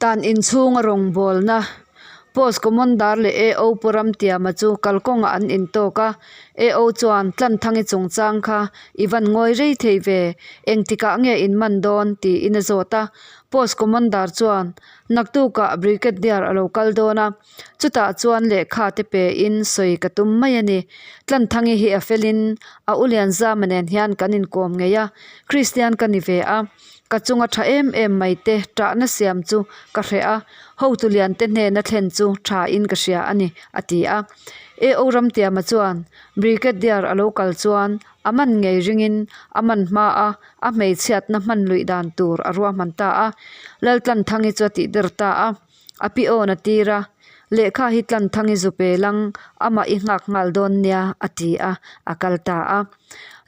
Tan inchhunga rawngbawlna Post Commandar leh AO Pu Ramtiama chu kalkawngah an intawk a, AO chuan Tlanthangi chungchang kha i van ngawi rei thei ve, engtikah nge in man dawn? tiin a zawt a. Post Commandar chuan Naktukah Brigadier a lo kal dawn a, chutah chuan lehkha te pein sawi ka tum mai a ni. Tlanthangi hi a felin a u Lianzama nen hian kan inkawm ngei a, Kristian ka ni ve a. Ka chunga tha em em mai te tahna siam chu ka hreh a, hotu lian te hnena thlen chu tha in ka hria a ni, a ti a. AO Ramtiama chuan Brigadier a lo kal chuan a man ngei ringin a man hma a, a hmeichhiatna hman luih dan tur a ruahman ta a. Laltlanthangi chu a tih der ta a, a pi awn a tir a, Lehkha hi Tlanthangi zu pe lang, amah i nghak nghal dawn nia, a ti a, a kal ta a.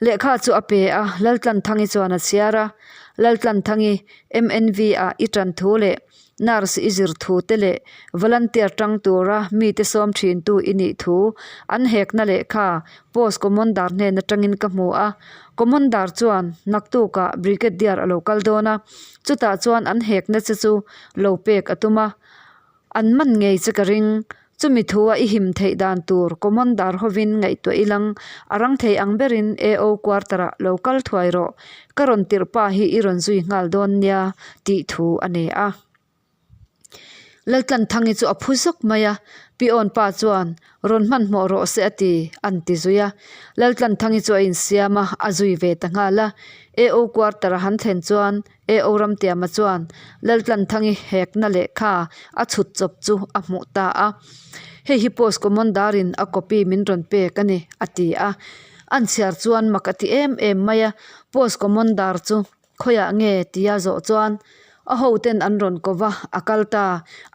Lehkha chu a pe a, Laltlanthangi chuan a chhiar a, Laltlanthangi, MNV ah i tan thu leh nurse i zir thu te leh volunteer tang tura mite sawm thintu i nih thu an hekna lehkha post commandar hnen atangin ka hmu a, commandar chuan naktukah brigadier a lo kal dawn a, chutah chuan an hekna che chu lo pek a tum a. An man ngei che ka ring. Chumi thua i him theih dan tur Commandar hovin ngaihtuah ilang a rang thei ang berin AO quarter-ah lo kal thuai rawh. Ka rawn tirh pa hi i rawn zui nghal dawn nia tih thu a nei a. Laltlanthangi chu a phu zawk mai a, Peon pa chuan rawn hmanhmawh rawh se a ti, an ti zui a. Laltlanthangi chu a insiam a, a zui ve ta nghal a. AO quarter-a han thlen chuan AO Ramtiama chuan Laltlanthangi hekna lehkha a chhut chawp chu a hmuh ta a. Hei hi Post Commandar-in a copy min rawn pek a ni, a ti a. An chhiar chuan mak a ti em em mai a, Post Commandar chu khawiah nge tia zawh chuan a hoten an rawn ko va, a kal ta,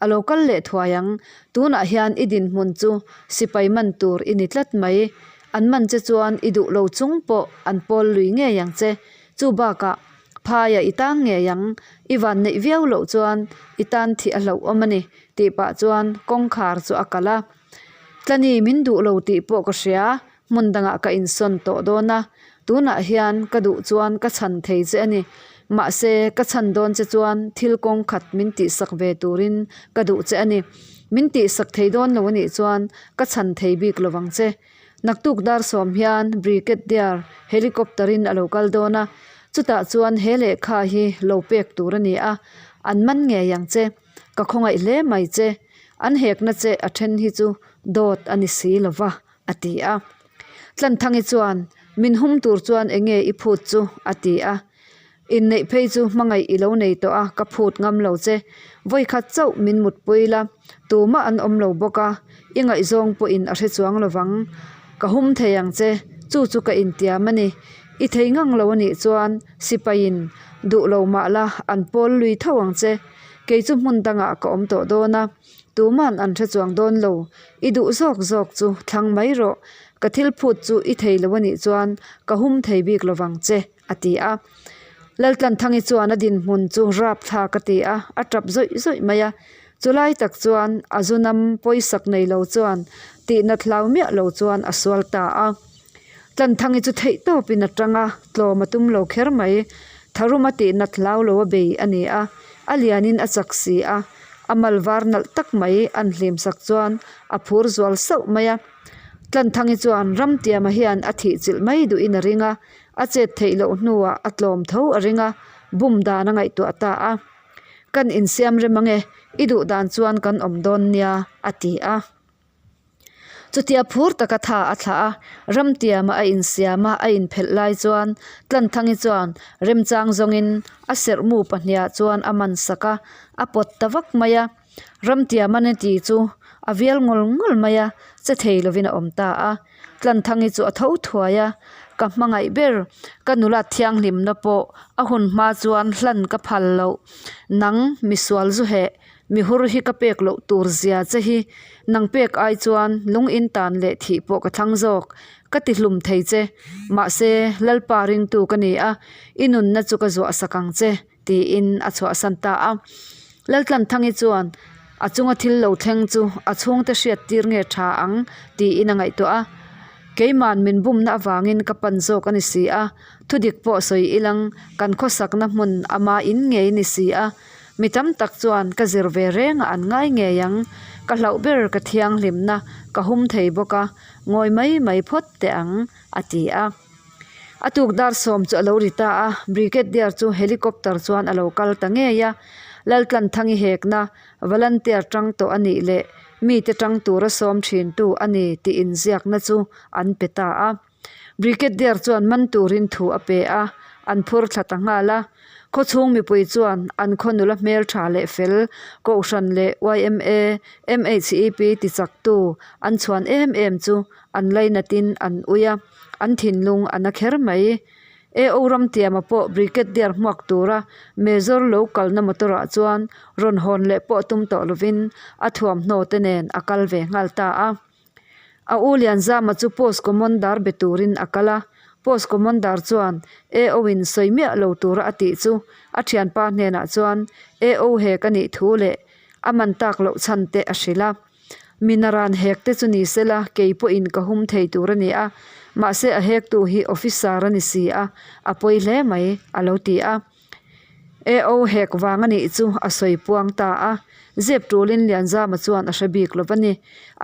a lo kal leh thuai ang. Tunah hian i dinhmun chu sipai man tur i ni tlat mai. An man che chuan i duh lo chung pawh an pawl lui ngei ang che. Chu bakah Phaia i tan ngei ang, i van neih viau loh chuan i tan thih a hlauhawm a ni tih pah chuan kawngkhar chu a kalh a. Tlani min duh lo tih pawh ka hria, hmun dangah ka insawn tawh dawn a, tunah hian ka duh chuan ka chhan thei che a ni. Mahse, ka chhan dawn che chuan thil kawngkhat min tihsak ve turin ka duh che a ni. Min tihsak thei dawn lo a nih chuan ka chhan thei bik lo vang che. Naktuk dar sawm hian Brigadier helicopter in a lo kal dawn a, chutah chuan he lehkha hi lo pek tur a ni a, an man ngei ang che, ka khawngaih hle mai che, an hekna che a then hi chu dawt a ni si lo va, a ti a. Tlanthangi chuan, Min hum tur chuan enge i phut chu? a ti a. Inneih phei chu hmangaih i lo nei tawh a, ka phut ngam lo che. Vawikhat chauh min mutpui la, tumah an awm lo bawk a, i ngaihzawng pawhin a hre chuang lo vang. Ka hum thei ang che, chu chu ka intiam a ni. I thei ngang lo a nih chuan sipaiin duh lo mah la an pawl lui tho ang che. Kei chu hmun dangah ka awm tawh dawn a, tuma'n an hre chuang dawn lo. I duh zawk zawk chu thlang mai rawh. Ka thil phut chu i thei lo a nih chuan ka hum thei bik lo vang che. a ti a. Laltlanthangi chuan a dinhmun chu rap thlak a ti a, a tap zawih zawih mai a. Chulai tak chuan a zunam pawisak nei lo chuan tihnat hlau miah lo chuan a sual ta a. Tlanthangi chu theih tawpin a tang a, tlawm a tum lo kher mai. Tharuma tihnat hlau lo a bei a ni a, a lianin a chak si a, a mal var nalh tak mai an hlim sak chuan a phur zual sauh mai a. Tlanthangi chuan Ramtiama hian a thih chilh mai duhin a ring a, A chet theih loh hnuah a tlawm tho a ring a, bum dan a ngaihtuah ta a. Kan insiam rem ange, i duh dan chuan kan awm dawn nia, a ti a. Chutia phur taka tha a thlah a, ramtiama a insiam a, a inphelh lai chuan Tlanthangi chuan remchang zawngin a serhmu pahniha chuan a man sak a, a pawt ta vak mai a. Ramtiama ni ti chu a vial ngawl ngawl mai a, che thei lovin a awm ta a. Tlanthangi chu a tho thuai a, Ka hmangaih ber, ka nula thianghlimna pawh a hun hma chuan hlan ka phal loh. Nang misual zu heh, mi hur hi ka pek loh tur zia che hi, nang pek ai chuan lung in tan leh thih pawh ka thlang zawk, ka ti hlum thei che. Mahse, Lalpa ringtu ka ni a, i nunna chu ka zuah sak ang che. tiin a chhuahsan ta a. Laltlanthangi chuan a chunga thil lo thleng chu a chhungte hriat tir nge tha ang tiin a ngaihtuah a. Keiman min bumna avangin ka pan zawk a ni si a, thudik pawh sawi ilang kan khawsakna hmun ama in ngei ni si a. Mi tam tak chuan ka zir ve reng a an ngai ngei ang, ka hlauh ber ka thianghlimna ka hum thei bawk a, ngawi mai mai phawt teh ang a ti a. A tuk dar sawm chu a lo ri ta a, Brigadier chu helicopter chuan a lo kal ta ngei a. Laltlanthangi hekna volunteer tang tawh a nih leh mite tang tura sawm thintu a ni tih inziakna chu an pe ta a. Brigadier chuan man turin thu a pe a, an phur thla ta nghal a. Khawchhung mipui chuan an khaw nula hmeltha leh fel, Kohhran leh yma, MHEP tichaktu an chhuan em em chu an lainatin an ui a. An thinlung a na kher mai. AO Ramtiama pawh Brigadier hmuak tura Major lo kalna motor ah chuan rawn hawn leh pawh tum tawh lovin a thuamhnaw te nen a kal ve nghal ta a. A u Lianzama chu Post Commandar be turin a kal a, Post Commandar chuan AO in sawi miah lo tura a tih chu a thianpa hnenah chuan AO he ka nih thu leh a man tak loh chhan te a hrilh a. Minaran hek te chu ni sela kei pawhin ka hum thei tur a ni a, mahse a hektu hi officer a ni si a, a pawi hle mai a lo ti a. AO hek vang a nih chu a sawi puang ta a, zep tulin Lianzama chuan a hre bik lo va ni.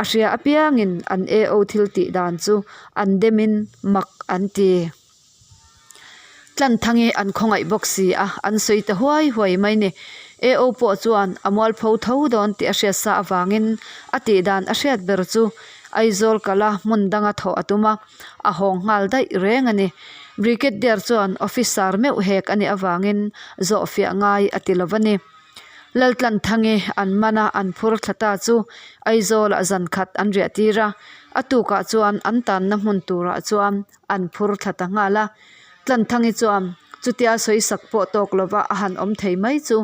A hria apiangin an AO thil tih dan chu an demin mak an ti. Tlanthangi an khawngaih bawk si a, an sawi ta huai huai mai ni. AO pawh chuan a mualpho tho dawn tih a hriat sa avangin a tih dan a hriat ber chu Aizawl kala hmun danga thawh a tum a, a hawng nghal daih reng a ni. Brigadier chuan officer meuh hek a nih avangin zawhfiah ngai a ti lo va ni. Laltlanthangi an man a, an phur thla ta chu Aizawlah zan khat an riah tir a, a tukah chuan an tanna hmun turah chuan an phur thla ta nghal a. Tlanthangi chuan chutia sawi sak pawh tawk lova a han awm thei mai chu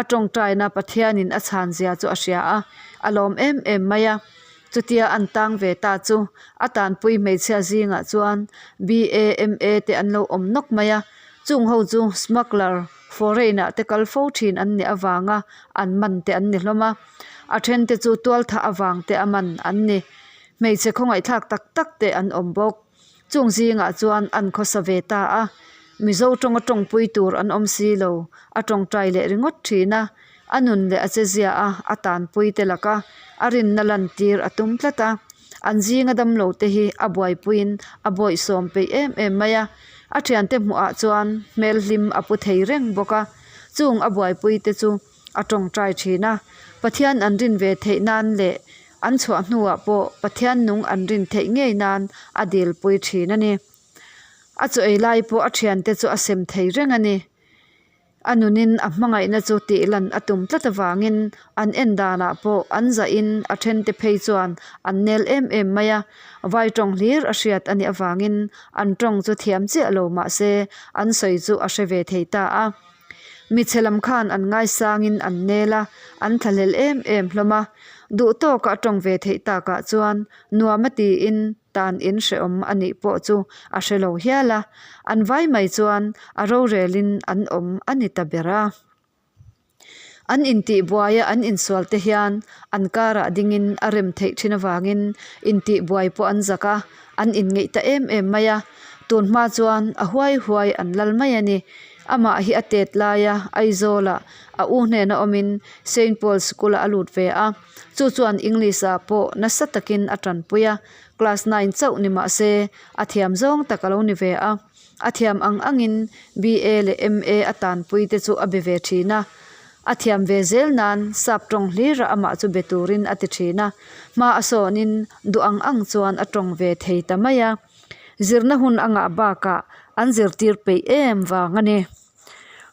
a tawngtaina Pathianin a chhan zia chu a hria a, a lawm em em mai a. Chutia an tang ve ta chu a tanpui hmeichhia zingah chuan BAMA te an lo awm nawk mai a, chung ho chu smuggler foreign ah te kal fo thin an nih avanga an man te an ni hlawm a, a then te chu tualthah avang te a man an ni. Hmeichhe khawngaihthlak tak tak te an awm bawk. Chung zingah chuan an khawsa ve ta a, Mizo tawnga tawngpui tur an awm si lo, a tawngtai leh ringawt thin a, a nun leh a chezia a, a tanpui te laka a rinna lantir a tum tlat a. An zinga damlo te hi a buaipuiin a bawihsawm peih em em mai a, a thiante hmuhah chuan hmel hlim a pu thei reng bawk a, chung a buaipui te chu a tawngtai thin a, Pathian an rin ve theih nan leh. An chhuah hnuah pawh Pathian nung an rin theih ngei nan a dilpui thin a ni. A chaw ei lai pawh a thiante chu a sem thei reng a ni. A nunin a hmangaihna chu tih lan a tum tlat avangin an en danah pawh an zahin a thente phei chuan an nel em em mai a. Vai tawng hlir a hriat a nih avangin an tawng chu thiam chiah lo mah se an sawi chu a hre ve thei ta a. Michhe lam khan an ngaisangin an nel a, an thlahlel em em hlawm a. Duh tawka a tawng ve theih takah chuan nuam a tiin tan in hrehawm a nih pawh chu a hre lo hial a, an vai mai chuan a rorelin an awm a ni ta ber a. An intihbuaia an insual te hian an karah dingin a rem theih thin avangin intihbuai pawh an zak a, an inngeih ta em em mai a. Tun hma chuan a huai huai an lal mai a ni. Amah hi a tet laia Aizawlah a u hnena awmin Saint Paul School-ah a lut ve a. Chu chuan English-ah pawh nasa takin a tanpui a, class nine chauh ni mah se a thiam zawng tak a lo ni ve a. A thiam ang angin BA leh MA a tanpui te chu a be ve thin a. A thiam ve zel nan sap tawng hlirah amah chu be turin a ti thin a. Hma a sawnin duh ang ang chuan a tawng ve thei ta mai a. Zirna hun a ngah bakah an zirtir peih em vang a ni.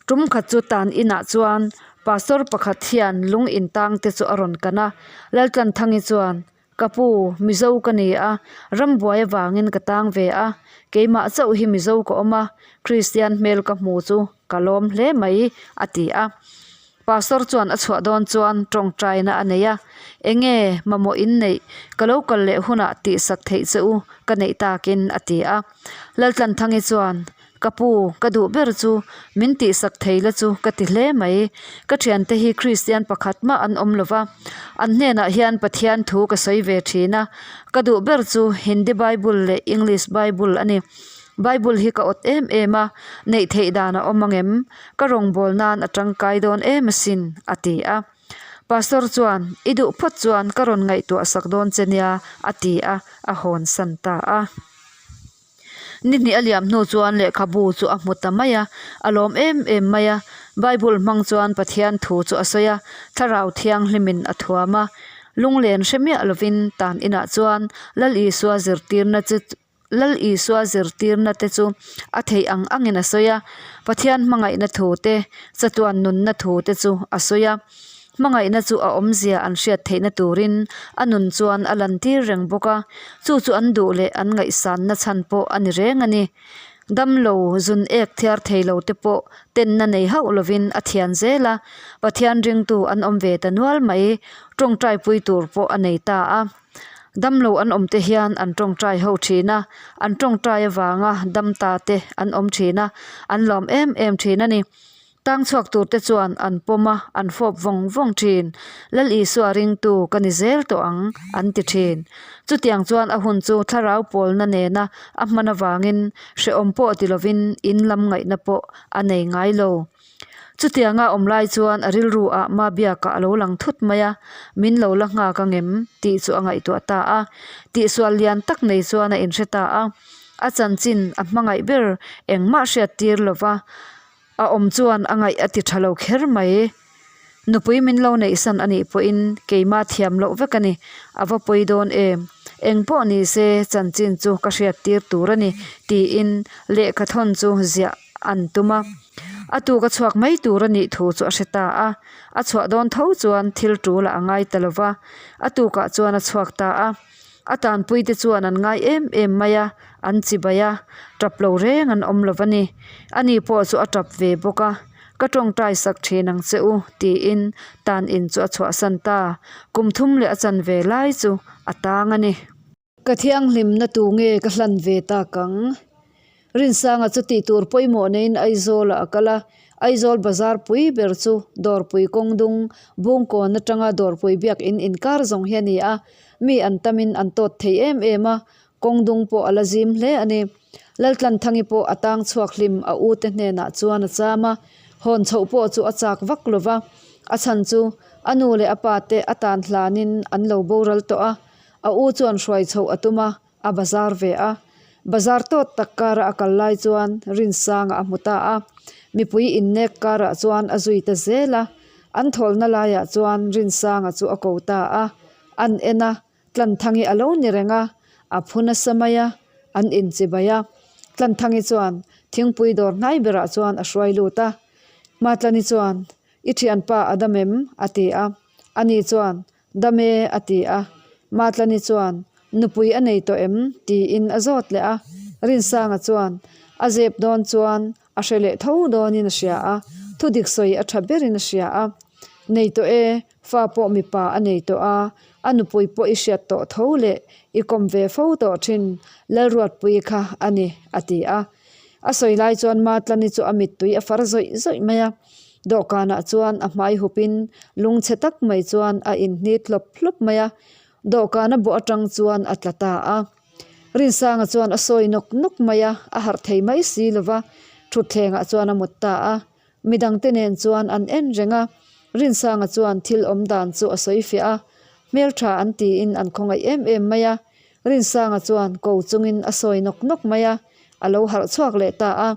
Tum khat chu tan inah chuan pastor pakhat hian lung intang te chu a rawn kan a, Laltlanthangi chuan, Ka pu, Mizo ka ni a, rambuai avangin ka tang ve a, keimah chauh hi Mizo ka awm a, Kristian hmel ka hmu chu ka lawm hle mai, a ti a. Pastor chuan a chhuah dawn chuan tawngtaina a nei a, Enge mamawh in neih, ka lo kal leh hunah tihsak theih che u ka neih takin, a ti a. Laltlanthangi chuan, Ka pu, ka duh ber chu min tihsak thei la chu ka ti hle mai. Ka thiante hi Kristian pakhat mah an awm lo va, an hnenah hian Pathian thu ka sawi ve thin a. Ka duh ber chu Hindi Bible leh English Bible a ni. Bible hi ka awt em em a, neih theih dan a awm ang em? Ka rawngbâwl nan a tangkai dawn em asin, a ti a. Pastor chuan, I duh phawt chuan ka rawn ngaihtuah sak dawn che nia, a ti a, a hawnsan ta a. Ni hnih a liam hnu chuan lehkhabu chu a hmu ta mai a, a lawm em em mai a. Bible hmang chuan Pathian thu chu a sawi a, Thlarau Thianghlimin a thuam a. Lunglen hre miah lovin tan inah chuan Lal Isua zirtirna chu Lal Isua zirtirna te chu a theih ang angin a sawi a, Pathian hmangaihna thu te, chatuan nunna thu te chu a sawi a. Hmangaihna chu a awmzia an hriat theihna turin a nun chuan a lantir reng bawk a, chu chu an duh leh an ngaihsanna chhan pawh a ni reng a ni. Damlo zun ek thiar thei lo te pawh tenna nei hauh lovin a thian zel a, Pathian ringtu an awm ve ta nual mai, tawngtaipui tur pawh a nei ta a. Damlo an awm te hian an tawngtai ho thin a, an tawngtai avanga dam ta te an awm thin a, an lawm em em thin a ni. Tang chhuak tur te chuan an pawm a, an fawp vawng vawng thin. Lal Isua ringtu ka ni zel tawh ang, an ti thin. Chutiang chuan a hun chu thlarau pawlna nena a hman avangin hrehawm pawh ti lovin in lam ngaihna pawh a nei ngai lo. Chutianga awm lai chuan a rilru ah Mabiaka a lo lang thut mai a, min lo la nghak angem tih chu a ngaihtuah ta a. Tihsual lian tak nei chuan a inhre ta a. A chanchin a hmangaih ber engmah hriat tir lova A awm chuan a ngaih a ti tha lo kher mai. Nupui min lo neihsan a nih pawhin keima thiam loh vek a ni. A va pawi dawn em? Eng pawh ni se chanchin chu ka hriat tir tur a ni tiin lehkha thawn chu ziah an tum a. A tuk a chhuak mai tur a nih thu chu a hre ta a. A chhuah dawn tho chuan thil tul ah a ngai ta lo va. A tukah chuan a chhuak ta a. A tanpuite chuan an ngai em em mai a, an chibai a, tap lo reng an awm lo va ni. Ani pawh chu a tap ve bawk a, Ka tawngtai sak thin ang che u, tiin tan in chu a chhuahsan ta. Kum thum leh a chan ve lai chu a tang a ni. Ka thianghlimna tu nge ka hlan ve tak ang? Rinsanga chu tih tur pawimawh neiin Aizawlah a kal a, Aizawl bazar pui ber chu Dawrpui kawng dung Bungkawn atanga Dawrpui biakin inkar zawng hi a ni a, mi an tamin an tawt thei em em a, kawng dung pawh a la zim hle a ni. Laltlanthangi pawh a tang chhuak hlim a ute hnenah chuan a cham a, hawn chhoh pawh chu a chak vak lo va, a chhan chu a nu leh a pa te a tan hlanin an lo boral tawh a, a u chuan hruai chhoh a tum a, A bazar ve a. Bazar tawt tak kara a kal lai chuan Rinsanga a hmu ta a. Mipui innek karah chuan a zui ta zel a. An thawlna laiah chuan Rinsanga chu a ko ta a. An en a, Tlanthangi a lo ni reng a, a phu nasa mai a, an inchibai a. Tlanthangi chuan thingpui dawr hnai berah chuan a hruai lut a. Matlani chuan, I thianpa a dam em? a ti a. Ani chuan, Dam e, a ti a. Matlani chuan, Nupui a nei tawh em? tiin a zawt leh a. Rinsanga chuan, A zep dawn chuan a hre leh tho dawnin a hria a, thudik sawi a tha berin a hria a. Nei tawh e, fa pawh mipa a nei tawh a, a nupui pawh i hriat tawh tho leh i kawm ve fo tawh thin Lalruatpui kha a ni, a ti a. A sawi lai chuan Matlani chu a mittui a far zawih zawih mai a. Dawhkanah chuan a hmai hupin lungchhe tak mai chuan a inhnit hlawp hlawp mai a. Dawhkana bawh atang chuan a tla ta a. Rinsanga chuan a sawi nawk nawk mai a, a harh thei mai si lo va, thutthlengah chuan a mut ta a. Midangte nen chuan an en reng a, Rinsanga chuan thil awm dan chu a sawi fiah a, hmeltha an tiin an khawngaih em em mai a. Rinsanga chuan ko chungin a sawi nawk nawk mai a, a lo harh chhuak leh ta a.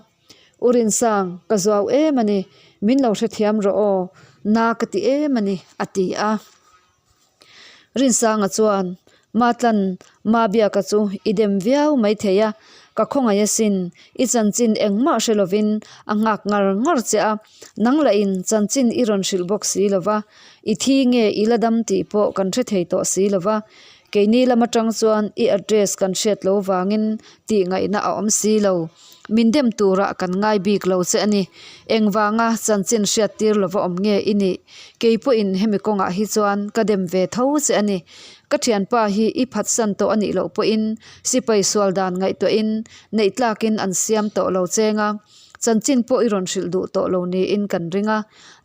U Rinsang, ka zuau em a ni, min lo hrethiam rawh aw, na ka ti em a ni, a ti a. Rinsanga chuan, Matlan, Mabiaka chu i dem viau mai thei a, ka khawngaih asin, i chanchin engmah hre lovin a nghak ngar ngar che a, nang lahin chanchin i rawn hrilh bawk si lo va, i thi nge i la dam tih pawh kan hre thei tawh si lo va, keini lam atang chuan i address kan hriat lo vangin tih ngaihna a awm si lo. Min dem turah kan ngai bik lo che a ni. Engvanga chanchin hriat tir lova awm nge i nih? Kei pawhin hemi kawngah hi chuan ka dem ve tho che a ni. Ka thianpa hi i phatsan tawh a nih loh pawhin sipai sual dan ngaihtuahin neih tlakin an siam tawh lo cheng a, chanchin pawh i rawn hrilh duh tawh lo niin kan ring a.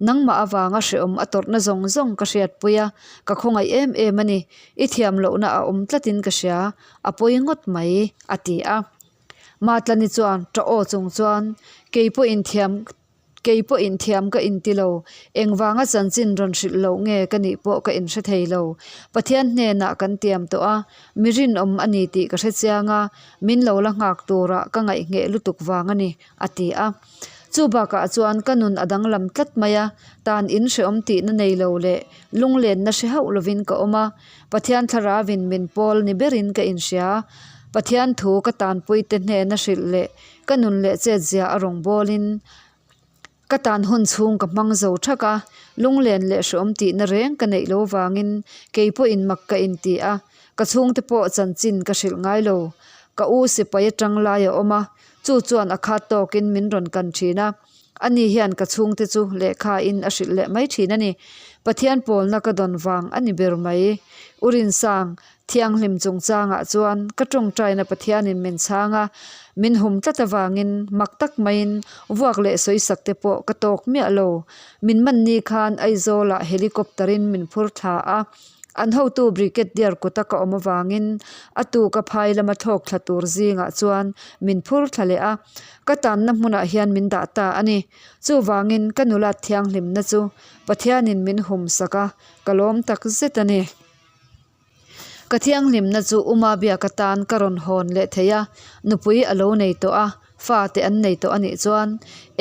Nangmah avanga hrehawm a tawrhna zawng zawng ka hriatpui a, ka khawngaih em em a ni. I thiam lohna a awm tlatin ka hria, a pawi ngawt mai, a ti a. Matlani chuan ṭah aw chung chuan, Kei pawh inthiam, kei pawh inthiam ka inti lo, engvanga chanchin rawn hrilh loh nge ka nih pawh ka inhre thei lo. Pathian hnenah kan tiam tawh a, mi rinawm a ni tih ka hre chiang a, min lo la nghak turah ka ngaihngheh lutuk vang a ni, a ti a. Chu bakah chuan ka nun a danglam tlat mai a, tan in hrehawm tihna nei lo leh lunglenna hre hauh lovin ka awm a, Pathian thlarauin min pawl ni berin ka inhria. Pathian thu ka tanpuite hnena hrilh leh ka nun leh chetzia a rawn bawlin ka tan hun chhung ka hmang zo thak a, lunglen leh hrehawm tihna reng ka neih lo vangin kei pawhin mak ka inti a, ka chhungte pawh chanchin ka hrilh ngai lo. Ka u sipai atang lai a awm a, chu chuan a khat tawkin min rawn kan thin a. Ani hian ka chhungte chu lehkha in a hrilh leh mai thin a ni. Pathian pawlna ka dawn vang a ni ber mai. U Rinsang, thianghlim chungchangah chuan ka tawngtaina Pathianin min chhang a, min hum tlat avangin mak tak maiin vuak leh sawisak te pawh ka tawk miah lo. Min man ni khan Aizawlah helicopter in min phur thla a. An hotu Brigadier kuta ka awm avangin a tuka phai lama thlawk thla tur zingah chuan min phur thla leh a, ka tanna hmunah hian min dah ta a ni. Chuvangin ka nulat thianghlimna chu Pathianin min hum sak a, ka lawm tak zet a ni. Ka thianghlimna chu Uma biak atan ka rawn hawn leh thei a, nupui a lo nei tawh a. Fate an nei tawh a nih chuan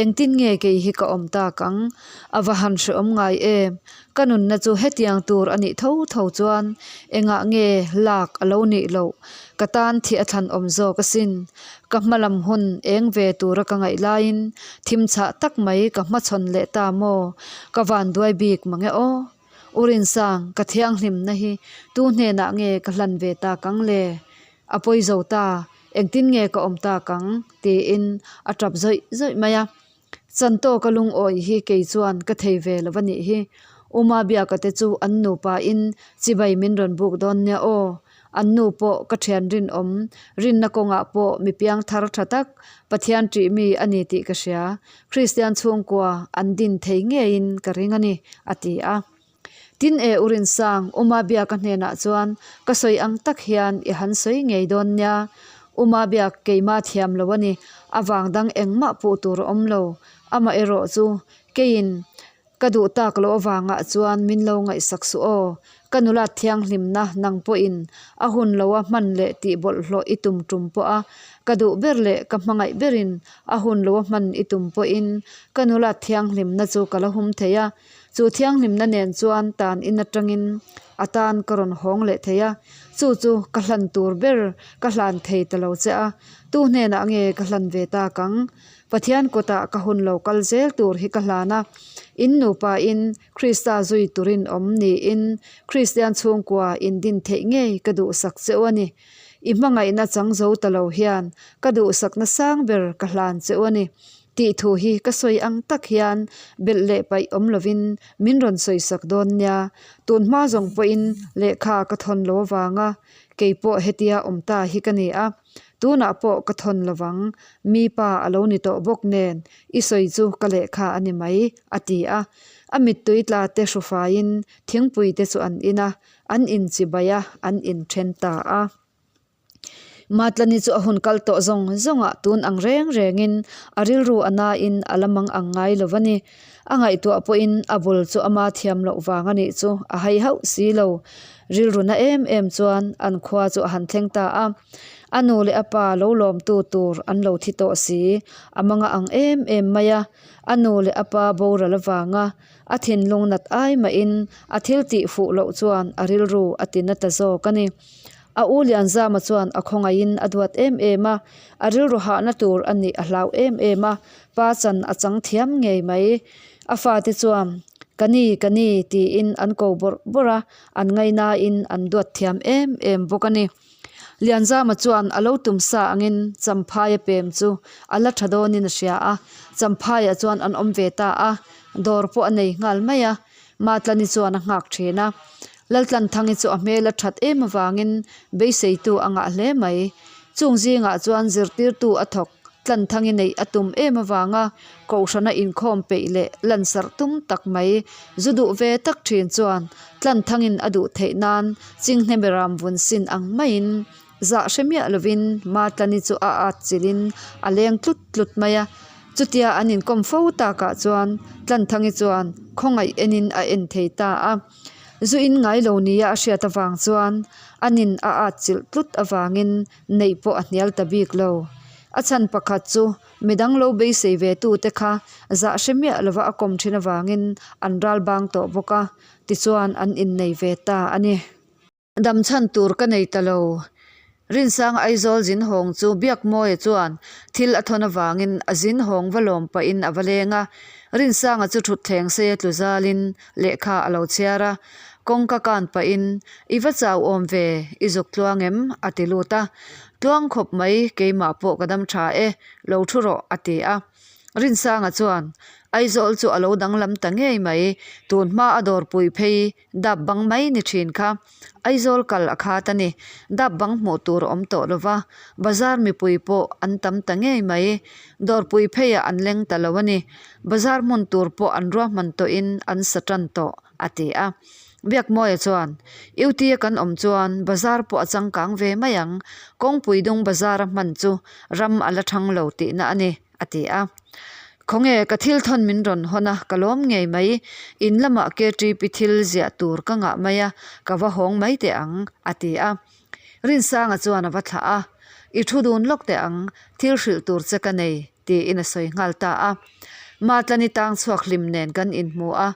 engtin nge kei hi ka awm tak ang? A va han hrehawm ngai em? Ka nunna chu hetiang tur a nih tho tho chuan engah nge lak a lo nih loh? Ka tan thih a thlan awm zawk asin. Ka hma lam hun eng ve tura ka ngaih laiin thim chhah tak mai ka hmachhawn leh ta maw? Ka vanduai bik mang e aw. U Rinsang, ka thianghlimna hi tu hnenah nge ka hlan ve tak ang le? A pawi zo ta, engtin nge ka awm tak ang? tiin a tap zawih zawih mai a. Chantawka lungawi hi kei chuan ka thei ve lo a nih hi. Uma Biaka te chu an nupa in chibai min rawn buk dawn nia aw. An nu pawh ka thian rinawm, rinna kawngah pawh mi piang thar tha tak, Pathian ṭih mi a ni tih ka hria. Kristian chhungkua an din thei ngeiin ka ring a ni, a ti a. Tin e U Rinsang, Uma Biaka hnenah chuan ka sawi ang tak hian i han sawi ngei dawn nia. Uma Biak keima thiam lo a ni, a vang dang engmah puh tur a awm lo. Amaherawh chu keiin ka duh tak loh avangah chuan min lo ngaihsak suh aw. Ka nulat thianghlimna nang pawhin a hun loa hman leh tih bawlhhlawh i tum tum pawh a, ka duh ber leh ka hmangaih berin a hun loa hman i tum pawhin ka nulat thianghlimna chu ka la hum thei a. Chu thianghlimna nen chuan tan in atangin a tan ka rawn hawng leh thei a, chu chu ka hlan tur ber ka hlan thei ta lo che a, tu hnenah nge ka hlan ve tak ang? Pathian kutah ka hun lo kal zel tur hi ka hlan a, in nupa in Krista zui turin awm niin Kristian chhungkua in din theih ngei ka duhsak che u a ni. I hmangaihna chang zo ta lo hian ka duhsakna sang ber ka hlan che u a ni. Tih thu hi ka sawi ang tak hian belh leh paih awm lovin min rawn sawisak dawn nia. Tun hma zawng pawhin lehkha ka thawn lo avanga kei pawh hetia awm ta hi ka ni a. Tunah pawh ka thawn lovang, mi pa a lo ni tawh bawk nen i sawi chu ka lehkha a ni mai, a ti a. A mittui tla te hrufaiin thingpui te chu an in a, an inchibai a, an inthen ta a. Matlani chu a hun kal tawh zawng zawngah tun ang reng rengin a rilru a nain a la mang ang ngai lo va ni. A ngaihtuah pawhin a bul chu ama thiam loh vang a nih chu a hai hauh si lo. Rilru na em em chuan an khua chu a han thleng ta a. A nu leh a pa lo lawmtu tur an lo thi tawh si. A manga ang em em mai a. A nu leh a pa boral avanga a thinlung nat ai mahin a thil tih fuh loh chuan a rilru a ti na ta zawk a ni. A u Lianzama chuan a khawngaihin a duat em em a, a rilru hahna tur a nih a hlau em em a, pa chan a chang thiam ngei mai. A fate chuan, Ka ni, ka ni, tiin an ko bawrh bawrh a, an ngainain an duat thiam em em bawk a ni. Lianzama chuan a lo tum sa angin Champhaia pem chu a la tha dawnin a hria a, Champhaia chuan an awm ve ta a, dawr pawh a nei nghal mai a. Matlani chuan a nghak thin a. Laltlanthangi chu a hmel a that em avangin beiseitu a ngah hle mai. Chung zingah chuan zirtirtu a thawk Tlanthangi neih a tum em avanga Kohhrana inkhawm peih leh lansarh tum tak mai zu duh ve tak thin chuan Tlanthangin a duh theih nan Chinghneberam vun sin ang maiin Zah hre miah lovin Matlani chu a at chilhin a leng tlut tlut mai a. Chutia an inkawm fo takah chuan Tlanthangi chuan khawngaih enin a en thei ta a. Zu in ngai lo nia a hriat avang chuan a nin a at chilh tlut avangin neih pawh a hnial ta bik lo. A chhan pakhat chu midang lo beisei ve tute kha zah hre miah lova a kawm thin avangin an ral bang tawh bawk a, tichuan an innei ve ta a ni. Dam chhan tur ka nei ta lo. Rinsang Aizawl zin hawng chu Biakmawia chuan thil a thawn avangin a zin hawng va lawm pahin a va leng a. Rinsanga chu thutthleng sei a tlu zalin lehkha a lo chhiar a. Kawngka kan pahin, I va chau awm ve, i zuk tluang em? a ti lut a. Tluang khawp mai, keimah pawh ka dam tha e, lo thu rawh, a ti a. Rinsanga chuan, Aizawl chu a lo danglam ta ngei mai, tun hma a dawrpui phei Dap bang mai ni thin kha. Aizawl kal a khat a ni. Dap bang hmuh tur a awm tawh lo va, bazar mipui pawh an tam ta ngei mai. Dawrpui pheiah an leng ta lo a ni. Bazar hmun tur pawh an ruahman tawhin an sa tan tawh, a ti a. Biakmawia chuan, UT-a kan awm chuan bazar pawh a changkang ve mai ang. Kawngpui dung bazar a hman chu ram a la thang lo tihna a ni. a ti a. Khawnge ka thil thawn min rawn hawn a, ka lawm ngei mai. In lamah KTP thil ziah tur ka ngah mai a, ka va hawng mai teh ang, a ti a. Rinsanga chuan a va thlah a, I thu dun lawk teh ang, thil hrilh tur che ka nei, tiin a sawi nghal ta a. Matlani tang chhuak hlim nen kan inhmu a,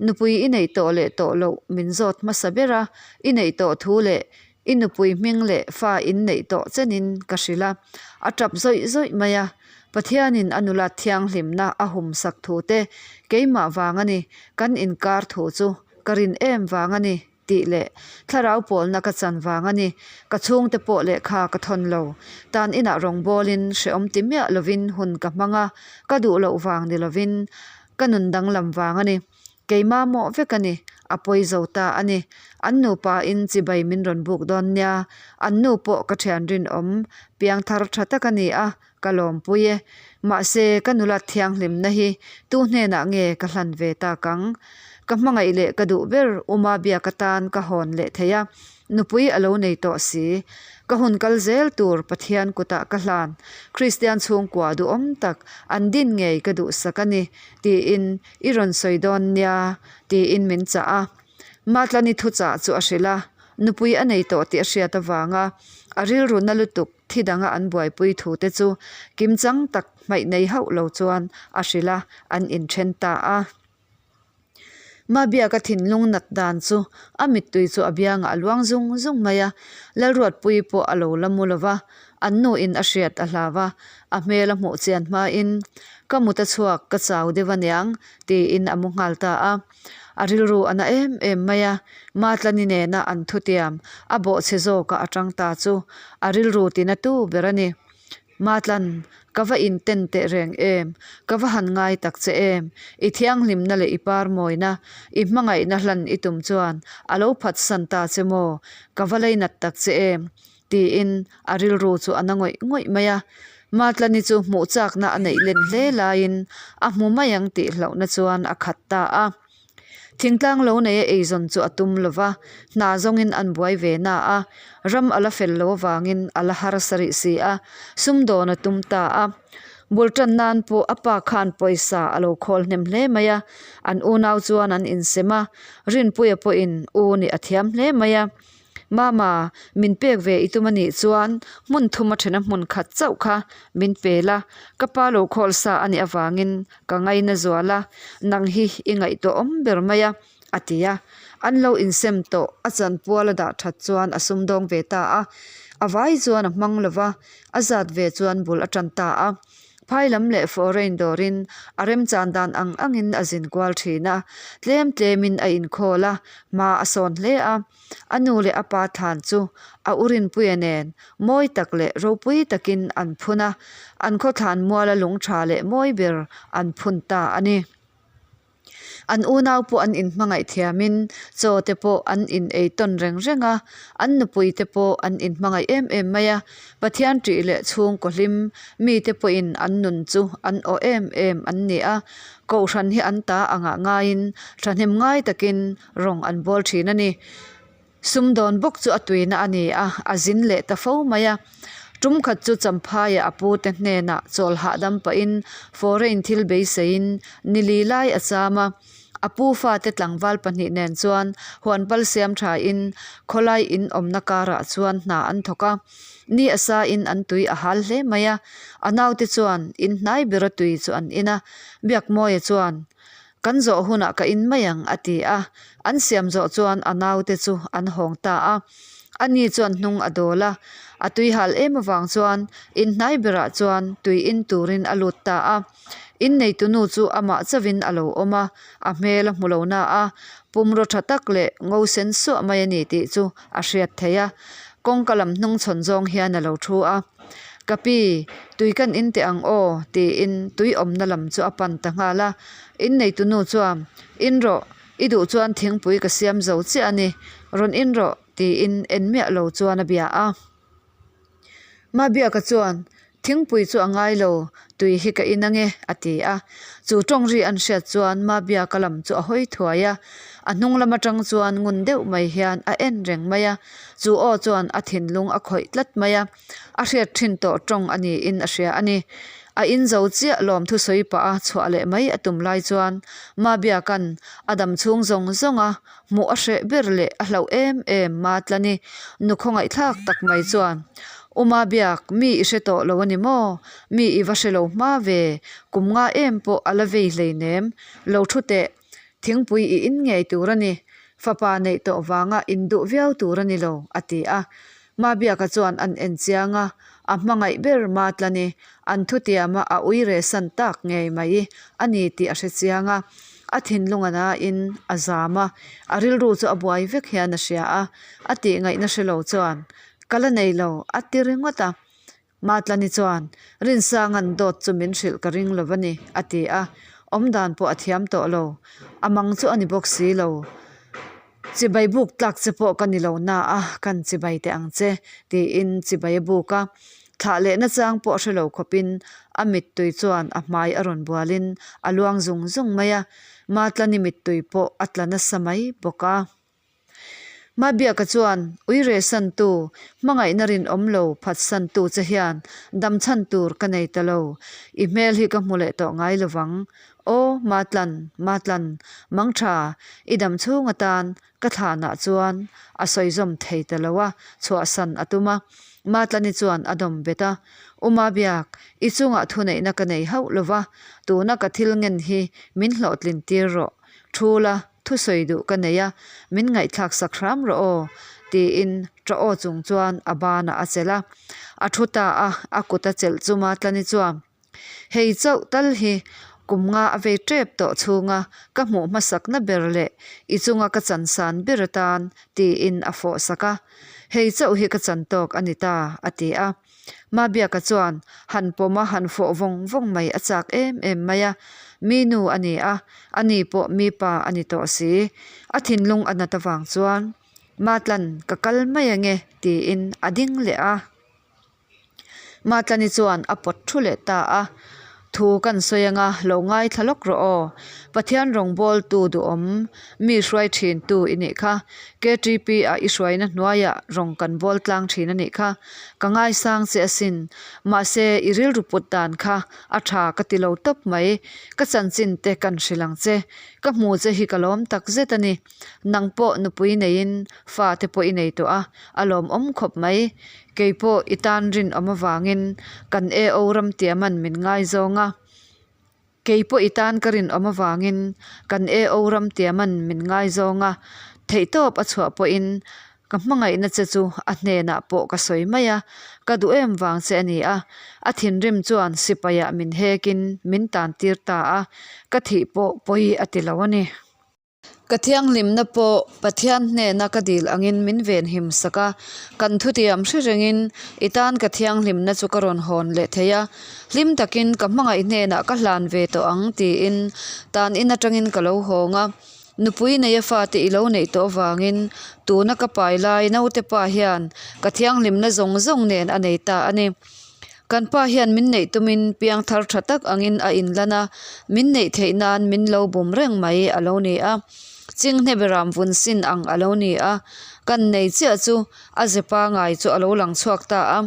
nupui i neih tawh leh tawh loh min zawt hmasa ber a, i neih tawh thu leh I nupui hming leh fa in neih tawh chenin ka hrilh a, a tap zawih zawih mai a. Pathianin a nula thianghlimna a hum sak thu te keimah vang a ni, kan inkar thu chu ka rin em vang a ni tih leh thlarau pawlna ka chan vang a ni, ka chhungte pawh lehkha ka thawn lo. Tan inah rawngbawlin hrehawm ti miah lovin hun ka hmang a, ka duh loh vang ni lovin ka nun danglam vang a ni. Keimah mawh vek a ni, a pawi zo ta a ni. An nupa in chibai min rawn buk dawn nia, an nu pawh ka thian rinawm, piangthar tha tak a ni a, ka lawmpui e. Mahse, ka nula thianghlimna hi tu hnenah nge ka hlan ve tak ang? Ka hmangaih leh ka duh ber Uma biak atan ka hawn leh thei a, Nupui a lo nei tawh si. Ka hun kal zel tur Pathian kutah ka hlan. Kristian chhungkua duhawm tak an din ngei ka duhsak a ni, tiin i rawn sawi dawn nia, tiin min chah a. Matlani thuchah chu a hrilh a, nupui a nei tawh tih a hriat avanga a rilru na lutuk thi danga an buaipui thu te chu kimchang tak hmaih nei hauh lo chuan a hrilh a, an inthen ta a. Mabiaka thinlung nat dan chu a mittui chu a biangah a luang zung zung mai a, Lalruatpuii pawh a lo la mu lo va, an nu in a hriat a hlau a, a hmel a hmuh chian hmain, Ka mut a chhuak, ka chau deuh aniang, tiin a mu nghal ta a. A rilru a na em em mai a, Matlani nena an thutiam a bawhchhe zawka a tang ta chu a rilru tina tu ber a ni. Matlan, ka va inten teh reng em? Ka va han ngai tak che em? I thianghlimna leh i par mawina, i hmangaihna hlan i tum chuan a lo phatsan ta che maw? Ka va leinat tak che em? tiin a rilru chu a na ngawih ngawih mai a. Matlani chu hmuh chakna a neih len hle laiin a hmu mai ang tih hlauhna chuan a khat ta a. Thingtlang lo neia eizawn chu a tum lo va, hna zawngin an buai ve na a, ram a la fel lo avangin a la harsa rih si a, sumdawn a tum ta a. Bul tan nan pawh a pa khan pawisa a lo khawl hnem hle mai a, an unau chuan an insem a, Rinpuia pawhin u nih a thiam hle mai a. Mama, min pek ve i tum a nih chuan hmun thum a thena hmun khat chauh kha min pe la, ka pa lo khawl sa a nih avangin ka ngaina zual a, nang hi i ngaihtuah awm ber mai a, a ti a. An lo insem tawh, a chanpual a dah that chuan a sumdawng ve ta a, a vai chuan a hmang lo va, a zat ve chuan bul a tan ta a. Phai lam leh foreign dawrin a remchan dan ang angin a zin kual thin a, tlem tlemin a inkhawl a, hma a sawn hle a. A nu leh a pa thlan chu a u Rinpuia nen mawi tak leh ropui takin an phun a, an khawthlan muala lung tha leh mawi ber an phun ta a ni. An unau pawh an inhmangaih thiamin chaw te pawh an in ei tawn reng reng a, an nupui te pawh an inhmangaih em em mai a, Pathian ṭih leh chhungkaw hlim mite pawhin an nun chu an awh em em an ni a, Kohhran hi an ta angah ngaiin thahnem ngai takin rawng an bawl thin a ni. Sumdawn bawk chu a tuina a ni a, a zin leh ta fo mai a. Tum khat chu Champhaiah a pute hnenah chawl hahdam pahin foreign thil beiseiin ni li lai a cham a. A pu fate tlangval pahnih nen chuan huan pal siam thain khawlai in awmna karah chuan hna an thawk a. Ni a sain an tui a hal hle mai a. A naute chuan in hnai bera tui chu an in a. Biakmawia chuan, Kan zawh hunah ka in mai ang, a ti a. An siam zawh chuan a naute chu an hawng ta a. Ani chuan hnung a dawl a. A tui hal em avang chuan in hnai berah chuan tui in turin a lut ta a. In neitu nu chu amah chauhin a lo awm a, a hmel a hmu lo na a, pumraw tha tak leh ngo sen suah mai a ni tih chu a hriat theih a. Kawngka lam hnung chhawn zawng hian a lo thu a. Ka pi, tui kan in teh ang aw, tiin tui awmna lam chu a pan ta nghal a. Inneitu nu chuan, In rawh, i duh chuan thingpui ka siam zo chiah a ni, rawn in rawh, tiin en miah lo chuan a bia a. Mabiaka chuan, Thingpui chu a ngai lo, tui hi ka in ange, a ti a. Chu tawng ri an hriat chuan Mabiaka lam chu a hawi thuai a. A hnung lam atang chuan ngun deuh mai hian a en reng mai a. Chu aw chuan a thinlung a khawih tlat mai a. A hriat thin tawh tawng a niin a hria a ni. A in zo chiah lawm thusawi pah a chhuah leh mai a tum lai chuan Mabiaka'n a dam chhung zawng zawng a hmuh a hreh ber leh a hlauh em em Matlani nu khawngaihthlak tak mai chuan, U Mabiak, mi i hre tawh lo a ni maw? Mi i va hre lo hma ve, kum nga em pawh a la vei hleinem, lo thu teh, thingpui i in ngei tur a ni, fapa neih tawh vanga in duh viau tur a ni lo, a ti a. Mabiaka chuan an en chiang a, a hmangaih ber Matlani an thutiama a ui reh san tak ngei mai a ni tih a hre chiang a. A thinlung a nain a zam a, a rilru chu a buai vek hian a hria a, a tih ngaihna hre lo chuan, Ka la nei lo, a ti ringawt a. Matlani chuan, Rinsanga'n dawt chu min hrilh ka ring lo va ni, a ti a. Awmdan pawh a thiam tawh lo. A mang chu a ni bawk si lo. Chibai buk tlak che pawh ka ni lo na a, kan chibai teh ang che, tiin chibai a buk a. Thlah leh nachang pawh a hre lo khawpin a mittui chuan a hmai a rawn bualin a luang zung zung mai a. Matlani mittui pawh a tla nasa mai bawk a. Mabiaka chuan, Ui rehsantu, hmangaihna rinawm lo phatsantu che hian damchhan tur ka nei ta lo. I hmel hi ka hmu leh tawh ngai lo vang. Aw, Matlan, Matlan, mangtha, i dam chhung atan ka thlanah chuan a sawi zawm thei ta lo a, chhuahsan a tum a. Matlani chuan a dawm bet a, U Mabiak, i chungah thuneihna ka nei hauh lo va, tuna ka thil ngen hi min hlawhtlin tir rawh. Thu la. thusawi duh ka nei a, min ngaihthlak sak hram rawh aw, tiin ṭah aw chung chuan a banah a chelh a. A thu ta a, a kut a chelh chu Matlani chuan, Hei chauh tal hi kum nga a vei ṭep tawh chhunga ka hmuh hmasakna ber leh i chunga ka chansan ber atan, tiin a fawh sak a. Hei chauh hi ka chan tawk a ni ta, a ti a. Mabiaka chuan han pawm a han fawh vawng vawng mai a chak em em mai a, mi nu a ni a, ani pawh mi pa a ni tawh si. A thinlung a nat avang chuan, Matlan, ka kal mai ange, tiin a ding leh a. Matlani chuan a pawt thu leh ta a, Thu kan sawi anga lo ngaithla lawk rawh aw. Pathian rawngbawltu duhawm mi hruai thintu i nih kha. KTP ah i hruaina hnuaiah rawng kan bawl tlang thin a nih kha. Ka ngaisang che asin. Mahse i rilru put dan kha a tha ka ti lo tawp mai. Ka chanchin te kan hrilh ang che. Ka hmu che hi ka lawm tak zet a ni. Nang pawh nupui neiin fa te pawh i nei tawh a, a lawmawm khawp mai. Kei pawh i tan rinawm avangin kan AO ramtiaman min ngaizawng a. Kei pawh i tan ka rinawm avangin kan AO ramtiaman min ngaizawng a. Theihtawp a chhuah pawhin ka hmangaihna che chu a hnenah pawh ka sawi mai a, ka duh em vang che a ni a. A thinrim chuan sipaiah min hekin min tantir ta a, ka thih pawh pawi a ti lo a ni. Ka thianghlimna pawh Pathian hnena ka dil angin min venhim sak a, kan thutiam hre rengin i tan ka thianghlimna chu ka rawn hawn leh thei a, hlim takin ka hmangaih hnenah ka hlan ve tawh ang tiin tan in atangin ka lo hawng a. Nupui neia fate i lo neih tawh avangin tuna ka pai lai naute pa hian ka thianghlimna zawng zawng nen a nei ta a ni. Kan pa hian min neih tumin piang thar tha tak angin a inlan a, min neih theih nan min lo bum reng mai a lo ni a. Chinghne beram vun sin ang a lo ni a, kan nei chiah chu a ze pangai chu a lo lang chhuak ta a.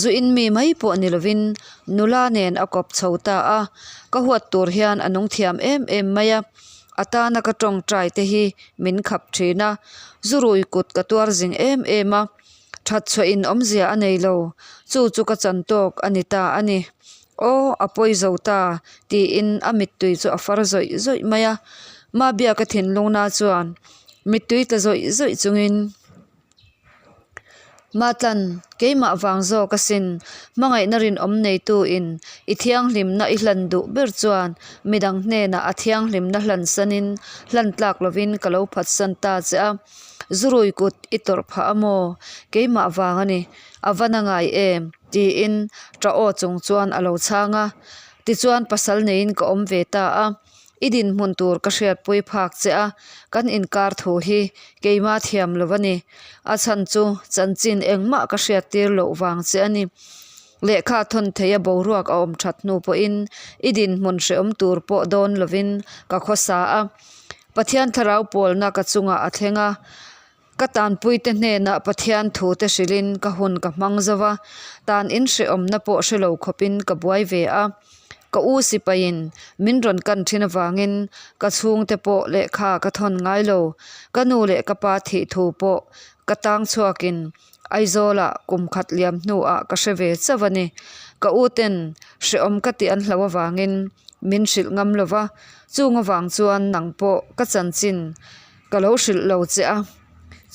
Zu in mi mai pawh ni lovin nula nen a kawp chho ta a, ka huat tur hian a nung thiam em em mai a, a tana ka tawngtai te hi min khap thin a, zu rui kut ka tuar zing em em a. That chhuah in awmzia a nei lo, chu chu ka chan tawk a ni ta a ni. Aw, a pawi zo ta, tiin a mittui chu a far zawih zawih mai a. Mabiaka thinlungna chuan mittui tla zawih zawih chungin, Matlan, keimah vang zawk asin, hmangaihna rinawm neitu in i thianghlimna i hlan duh ber chuan midang hnenah a thianghlimna hlansanin hlan tlak lovin ka lo phatsan ta che a. Zurui kut i tawrh phah a maw? Keimah vang a ni, a va na ngai em? tiin ṭah aw chung chuan a lo chhang a. Tichuan pasal neiin ka awm ve ta a, i dinhmun tur ka hriatpui phak che a, kan inkar thu hi keimah thiam lo a ni. A chhan chu chanchin engmah ka hriattir loh vang che a ni. Lehkha thawn theia boruak a awm ṭhat hnu pawhin i dinhmun hrehawm tur pawh dawn lovin ka khawsa a. Pathian thlarau pawlna ka chungah a thleng a, ka tanpuite hnenah Pathian thute hrilhin ka hun ka hmang zo va, tan in hrehawmna pawh hre lo khawpin ka buai ve a. Ka u sipaiin min rawn kan thin avangin ka chhungte pawh lehkha ka thawn ngai lo, ka nu leh ka pa thih thu pawh ka tang chhuakin Aizawlah kum khat liam hnuah ka hre ve chauh a ni. Ka u ten hrehawm ka tih an hloh avangin min hrilh ngam lo va, chung avang chuan nang pawh ka chanchin ka lo hrilh lo che a,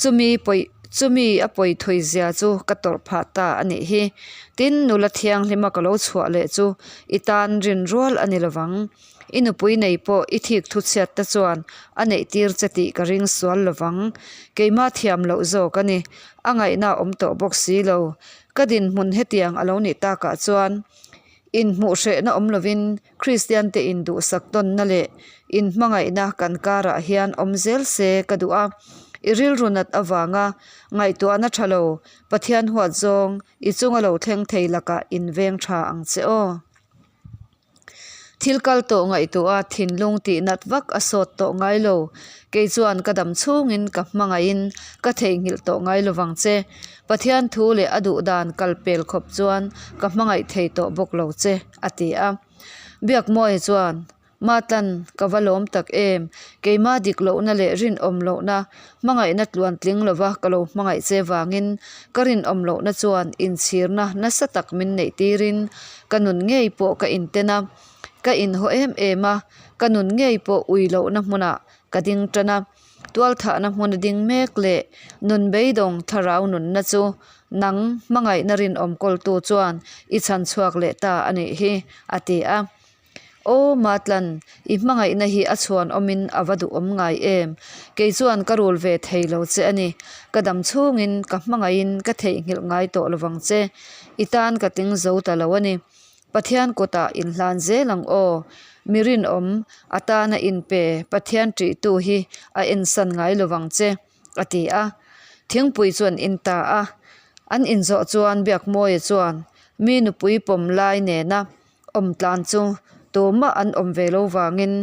chumi pawi chumi a pawi thui zia chu ka tawrh phah ta a nih hi. Tin, nula thianghlima ka lo chhuah leh chu i tan rin rual a ni lovang. I nupui nei pawh i thik thu chhiat te chuan a neih tir che tih ka ring sual lovang. Keimah thiam loh zawk a ni. A ngaihna a awm tawh bawk si lo. Ka dinhmun hetiang a lo nih takah chuan inhmuh hrehna awm lovin Kristian te induhsak tawnna leh inhmangaihna kan karah hian awm zel se ka duh a. I rilru nat avanga ngaihtuahna tha lo Pathian huat zawng i chunga lo thleng thei lakah inveng tha ang che aw. Thil kal tawh ngaihtuah a thinlung tih nat vak a sawt tawh ngai lo. Kei chuan ka dam chhungin ka hmangaihin ka theihnghilh tawh ngai lo vang che. Pathian thu leh a duh dan kal pel khawp chuan ka hmangaih thei tawh bawk lo che, a ti a. Biakmawia chuan, Matan, ka va lawm tak em? Keimah dik lohna leh rinawm lohna, hmangaihna tluan tling lova ka lo hmangaih che vangin ka rinawm lohna chuan inchhirna nasa tak min neih tirin Ka nun ngei pawh ka inten a, ka inhaw em em a, ka nun ngei pawh ui lohna hmunah ka ding tan a. Tualthahna hmuna ding mek leh nun beidawng thlarau nunna chu nang hmangaihna rinawm kawltu chuan i chhan chhuak leh ta a nih hi, a ti a. Aw Matlan, i hmangaihna hi a chhuan awmin a va duhawm ngai em? Kei chuan ka rul ve thei lo che a ni. Ka dam chhungin ka hmangaihin ka theihnghilh ngai tawh lovang che. I tan ka tling zo ta lo a ni. Pathian kutah inhlan zel ang aw. Mi rinawm, a tana inpe Pathian ṭihtu hi a ensan ngai lovang che, a ti a. Thingpui chu an in ta a. An inzawh chuan Biakmawia chuan mi nupui pawm lai nena awm tlan chu tumah an awm ve lo vangin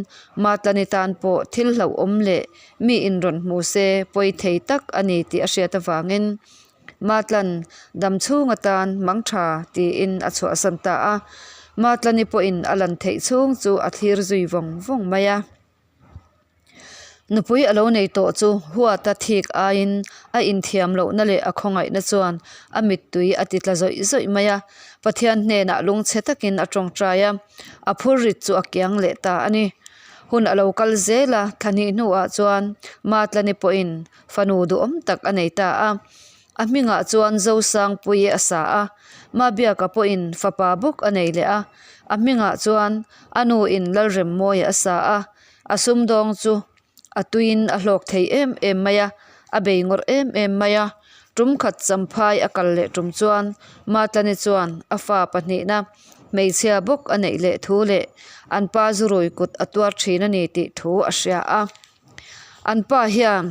Matlani tan pawh thil hlauhawm leh mi inrawn hmu se pawi thei tak a ni tih a hriat avangin Matlan dam chhung atan mang tha tiin a chhuahsan ta a. Matlani pawhin a lan theih chhung chu a thlir zui vawng vawng mai a. Nupui a lo nei tawh chu huata thik aiin a inthiam lohna leh a khawngaihna chuan a mittui a ti tla zawih zawih mai a. Pathian hnenah lungchhe takin a tawngtai a, a phurrit chu a kiang leh ta a ni. Hun a lo kal zel a, thla hnih hnuah chuan Matlani pawhin fanu duhawm tak a nei ta a. A hmingah chuan Zosangpuii a sa a, Mabiaka pawhin fapa bawk a nei leh a. A hmingah chuan a nuin Lalremmawia a sa a, a sumdawng chu a tuiin a hlawk thei em em mai a, a bei ngawrh em em mai a. Tum khat champhai a kal leh tum chuan Matlani chuan a fa pahnihna hmeichhia bawk a neih leh thu leh an pa zurui kut a tuar thin a ni tih thu a hria a. An pa hian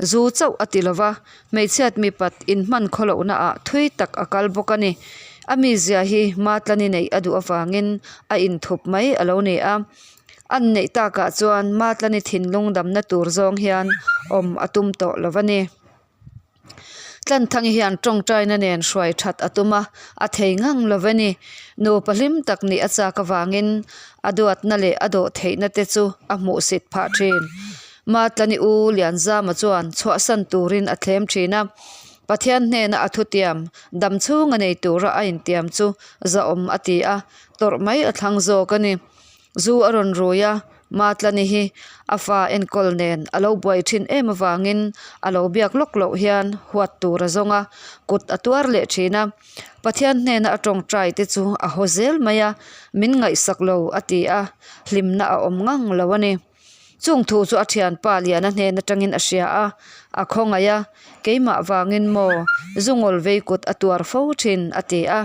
zu chauh a ti lova, hmeichhiat mipat inhman khaw lohna ah thui tak a kal bawk a ni. A mizia hi Matlani neih a duh avangin a inthup mai a lo ni a. An neih takah chuan Matlani thinlung damna tur zawng hian awm a tum tawh lo a ni. Tlanthangi hian tawngtaina nen hruai that a tum a, a thei ngang lo a ni. Nupa hlim tak nih a chak avangin a duatna leh a dawh theihna te chu a hmuhsit phah thin. Matlani u Lianzama chuan chhuahsan turin a thlem thin a, Pathian hnena a thutiam dam chhunga nei tura a intiam chu zahawm a ti a, tawrh mai a thlang zawk a ni. Zu a rawn rui a, Matlani hi a fa enkawl nen a lo buai thin em avangin a lo biak lawk loh hian huat tur a zawng a, kut a tuar leh thin a. Pathian hnena a tawngtai te chu a haw zel mai a, min ngaihsak lo a ti a, hlimna a awm ngang lo a ni. Chung thu chu a thianpa Liana hnen atangin a hria a, a khawngaih a, Keimah vangin maw zungawl vei kut a tuar fo thin a ti a.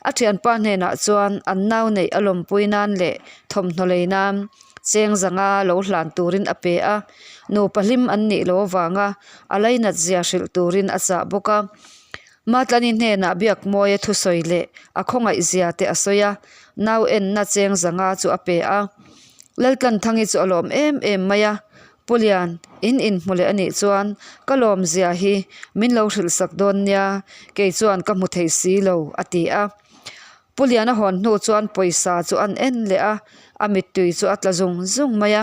A thianpa hnenah chuan an nau neih a lawmpui nan leh thawmhnaw lei nan cheng zanga lo hlan turin a pe a, nupa hlim an nih loh avanga a lainat zia hrilh turin a chah bawk a. Matlani hnenah Biakmawia thusawi leh a khawngaih zia te a sawi a, nau enna cheng zanga chu a pe a. Laltlanthangi chu a lawm em em mai a, Pu Lian, in inhmu leh a nih chuan ka lawmzia hi min lo hrilh sak dawn nia, kei chuan ka hmu thei si lo, a ti a. Pu Lian a hawn hnu chuan pawisa chu an en leh a, a mittui chu a tla zung zung mai a.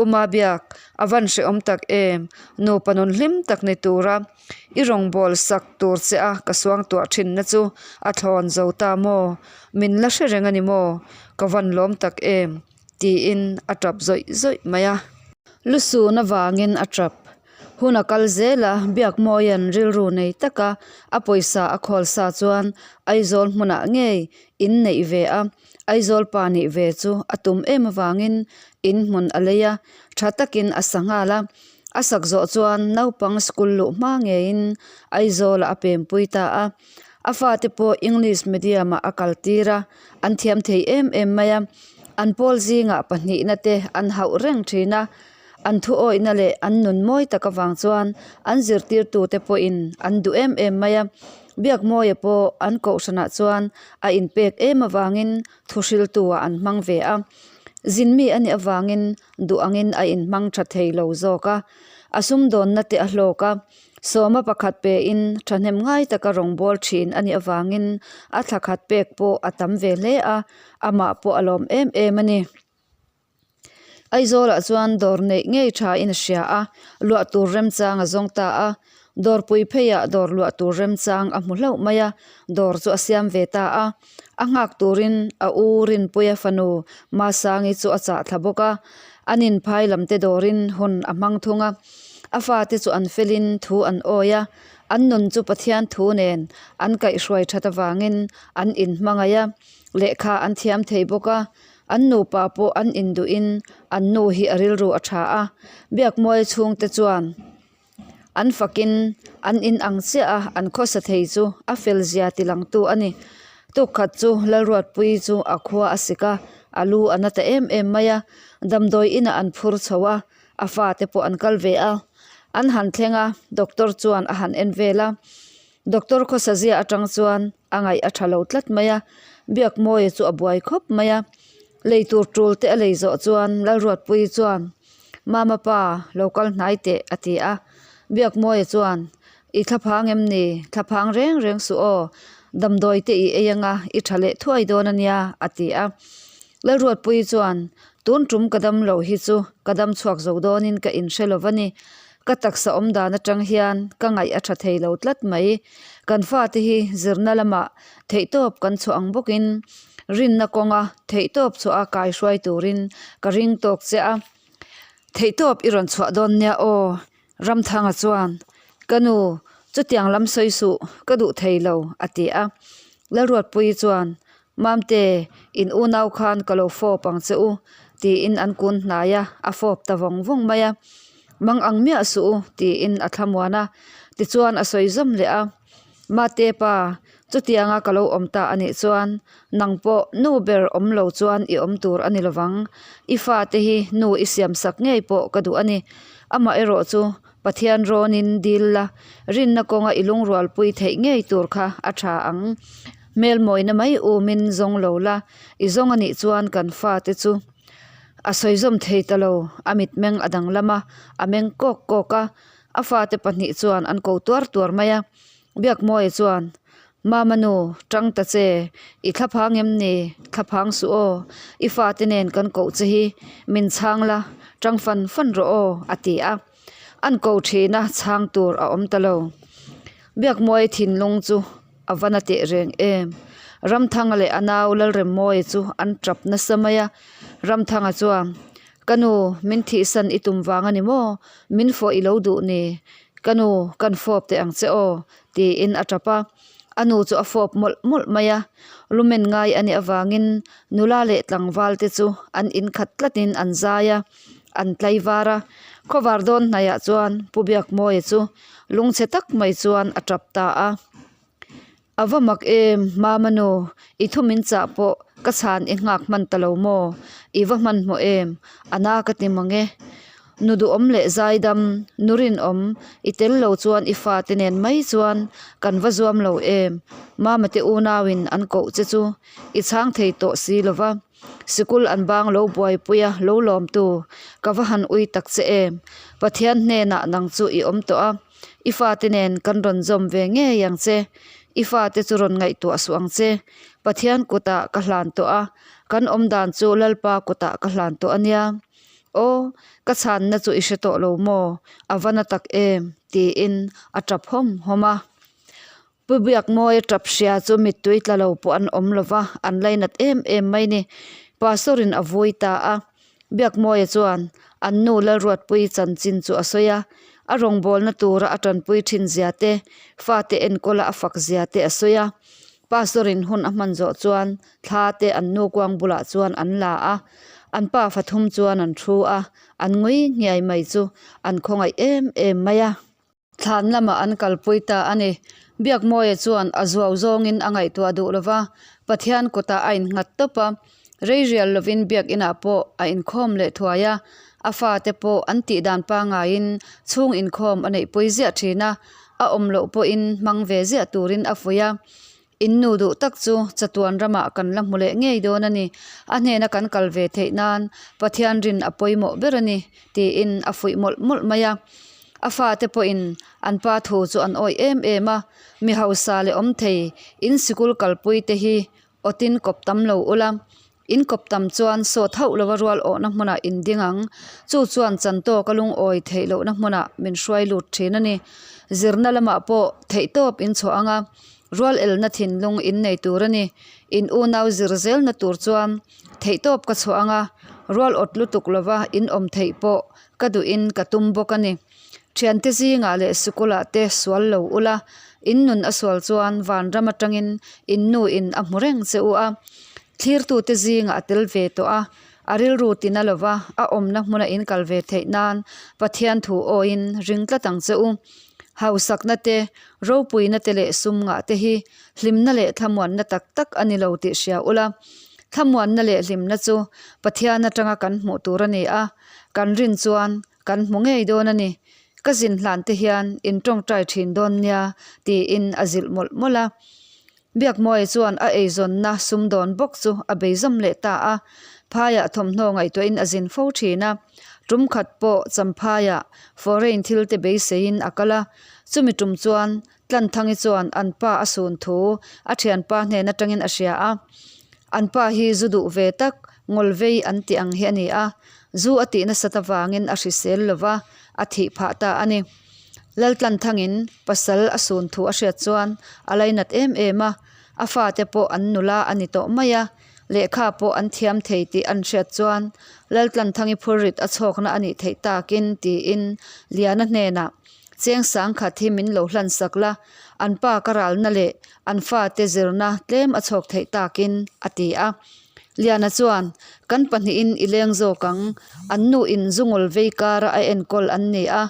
Uma biak, a van hrehawm tak em, nupa nun hlim tak ni tura i rawngbâwl sak tur che a ka suangtuah thinna chu a thlawn zo ta maw? Min la hre reng a ni maw? Ka van lawm tak em? tiin a tap zawih zawih mai a. Lusun avangin a tap. Hun a kal zel a, Biakmawia'n rilru nei taka a pawisa a khawl sa chuan Aizawl hmunah ngei in neih ve a, Aizawl pa nih ve chu a tum em avangin in hmun a lei a, tha takin a sa nghal a. A sak zawh chuan naupang school luh hma ngeiin Aizawlah a pempui ta a. A fate pawh English medium ah a kal tir a, an thiam thei em em mai a. An pawl zingah pahnihna te an hauh reng thin a, an thu awihna leh an nun mawi tak avang chuan an zirtirtute pawhin an duh em em mai a. Biakmawia pawh an kohhranah chuan a inpek em avangin thuhriltu ah an hmang ve a. Zinmi a nih avangin duh angin a inhmang tha thei lo zawk a, a sumdawnna te a hlawk a. Sawma pakhat pein thahnem ngai taka rawngbâwl thin a nih avangin a thla khat pek pawh a tam ve hle a, amah pawh a lawm em em a ni. Aizawlah chuan dawr neih ngei thain a hria a, luah tur remchang a zawng ta a. Dawrpui pheiah dawr luah tur remchang a hmu hlauh mai a, dawr chu a siam ve ta a. A nghak turin a u Rinpuia fanu Masangi chu a chah thla bawk a. An inphai lam te dawrin hun a hmang thung a. A fate chu an felin thu an awi a, an nun chu Pathian thu nen an kaihhruai that avangin an inhmangaih a, lehkha an thiam thei bawk a. An nupa pawh an induhin an nu hi a rilru a tha a, Biakmuai chhungte chuan An fakin an in ang chiah a, an khawsa thei chu a fel zia ti langtu a ni. Tukkhat chu Lalruatpuii chu a khua a sik a, a lu a na ta em em mai a. Damdawi inah an phur chho a, a fate pawh an kal ve a. An han thleng a, doctor chuan a han en vel a. Doctor khawsa zia atang chuan a ngaih a tha lo tlat mai a, Biakmawia chu a buai khawp mai a. Lei tur tul te a lei zawh chuan Lalruatpuii chuan, Mama pa, lo kal hnai teh, a ti a. Biakmawia chuan, I thlaphang em ni? Thlaphang reng reng suh aw, damdawi te i ei anga i tha leh thuai dawn a nia, a ti a. Lalruatpuii chuan, Tun tum ka dam lo hi chu ka dam chhuak zo dawnin ka inhre lo va ni. Ka taksa awm dan atang hian ka ngaih a tha thei lo tlat mai. Kan fate hi zirna lamah theihtawp kan chhuah ang bawkin rinna kawnga theihtawp chhuah a kaihruai turin ka ring tawk che a. Theihtawp i rawn chhuah dawn nia aw, Ramthanga chuan, Ka nu, chutiang lam sawi suh, ka duh thei lo, a ti a. Lalruatpuii chuan, Mamte, in unau khan ka lo fawp ang che u, tiin an kun hnai a, a fawp ta vawng vawng mai a. Mang ang miah suh u, tiin a thlamuan a. Tichuan a sawi zawm leh a, Mate pa, chutianga ka lo awm ta a nih chuan nang pawh nu ber awm lo chuan i awm tur a ni lovang. I fate hi nu i siamsak ngei pawh ka duh a ni. Amaherawh chu Pathian rawnin dil la, rinna kawnga i lungrualpui theih ngei tur kha a tha ang. Hmelmawina mai umin zawng lo la, i zawng a nih chuan kan fate chu a sawi zawm thei ta lo. A mitmeng a danglam a, a meng kawk kawk a, a fate pahnih chuan an ko tuar tuar mai a. Biakmawia chuan, Mama nu, tang ta che, i thlaphang em ni? Thlaphang suh aw, i fate nen kan koh che hi, min chhang la, tang fan fan rawh aw, a ti a. An ko thin a, chhang tur a awm ta lo. Biakmawia thinlung chu a va na teh reng em. Ramthanga leh a nau Lalremmawia chu an tap nasa mai a. Ramthanga chuan, Ka nu, min thihsan i tum vang a ni maw? Min fawh i lo duh ni? Ka nu, kan fawp teh ang che aw, tiin a tap a. A nu chu a fawp mawlh mawlh mai a. Lumen ngai a nih avangin nula leh tlangval te chu an inkhat tlatin an zai a, an tlaivar a. Khawvar dawn hnaiah chuan Pu Biakmawia chu lungchhe tak mai chuan a tap ta a. A va mak em, Mama nu, i thu min chah pawh ka chhan i nghak hman ta lo maw? I va hmanhmawh em? A na ka ti mang e. Nu duhawm leh zaidam, nu rinawm, i tel lo chuan i fate nen mai chuan kan va zuam lo em? Mama te unauin an koh che chu i chhang thei tawh si lo va. Sikul an bang lo buaipui a, lo lawmtu, ka va han ui tak che em? Pathian hnenah nang chu i awm tawh a, i fate nen kan rawn zawm ve ngei ang che. I fate chu rawn ngaihtuah suh ang che. Pathian kutah ka hlan tawh a, kan awm dan chu Lalpa kutah ka hlan tawh a nia. Aw, ka chhanna chu i hre tawh lo maw? A va na tak em? tiin a tap hawm hawm a. Pu Biakmawia tap hria chu mittui tla lo pawh an awm lo va, an lainat em em mai ni. Pastor in a vui ta a, Biakmawia chuan an nu Lalruatpuii chanchin chu a sawi a, a rawngbawlna tura a tanpui thin zia te, fate enkawla a fak zia te a sawi a. Pastor in hun a hman zawh chuan thla te an nu kuang bulah chuan an la a, an pa fathum chuan an thu a, an ngui nghiai mai chu an khawngaih em em mai a. Thlan lamah an kalpui ta a ni. Biakmawia chuan a zuau zawngin a ngaihtuah duh lo va, Pathian kutah a innghat tawp a. Rei rial lovin biakinah pawh a inkhawm leh thuai a, a fate pawh an tihdan pangaiin chhung inkhawm a neihpui ziah thin a, a awm loh pawhin hmang ve ziah turin a fuih a. In nu duh tak chu chatuan ramah kan la hmu leh ngei dawn a ni. A hnena kan kal ve theih nan Pathian rin a pawimawh ber a ni, tiin a fuih mawlh mawlh mai a. A fate pawhin an pa thu chu an awih em em a, mi hausa leh awm thei in sikul kalpui te hi awtin kawp tam lo ula, in kawp tam chuan sawt hauh lova rual awhna hmunah in ding ang. Chu chuan chantawka lungawi theih lohna hmunah min hruai lut thin a ni. Zirna lamah pawh theihtawp in chhuah ang a, rual elna thinlung in nei tur a ni. In unau zir zelna tur chuan theihtawp ka chhuah ang a. Rual awt lutuk lova in awm theih pawh ka duhin ka tum bawk a ni. Thiante zingah leh sikulah te sual lo ula, in nun a sual chuan vanram atangin in nu in a hmu reng che u a. Thlirtute zingah a tel ve tawh a, a rilru tina lova a awmna hmuna in kal ve theih nan Pathian thu awiin ring tlat ang che u. Hausakna te, ropuina te leh sum ngah te hi hlimna leh thlamuanna tak tak a ni lo tih hria ula. Thlamuanna leh hlimna chu Pathian atanga kan hmuh tur a ni a, kan rin chuan kan hmu ngei dawn a ni. Ka zin hlan te hian in tawngtai thin dawn nia tiin a zilh mawlh mawlh a. Biakmawia chuan a eizawnna sumdawn bawk chu a beizawm leh ta a, phaiah thawmhnaw ngaihtuahin a zin fo thin a. Tum khat pawh Champhaiah foreign thil te beiseiin a kal a, chumi tum chuan Tlanthangi chuan an pa a sun thu a thianpa hnen atangin a hria a. An pa hi zu duh ve tak, ngawlvei an tih ang hi a ni a, zu a tih nasat avangin a hrisel lova a thih phah ta a ni. Laltlanthangin pasal a sun thu a hriat chuan a lainat em em a, a fate pawh an nula a ni tawh mai a, lehkha pawh an thiam thei tih an hriat chuan Laltlanthangi phurrit a chhawkna a nih theih takin tiin Liana hnenah Cheng sangkhat hi min lo hlan sak la, an pa ka ralna leh an fate zirna tlem a chhawk theih takin a ti a. Liana chuan, Kan pahnihin i leng zawk ang, an nu in zungawl vei kara a enkawl an ni a,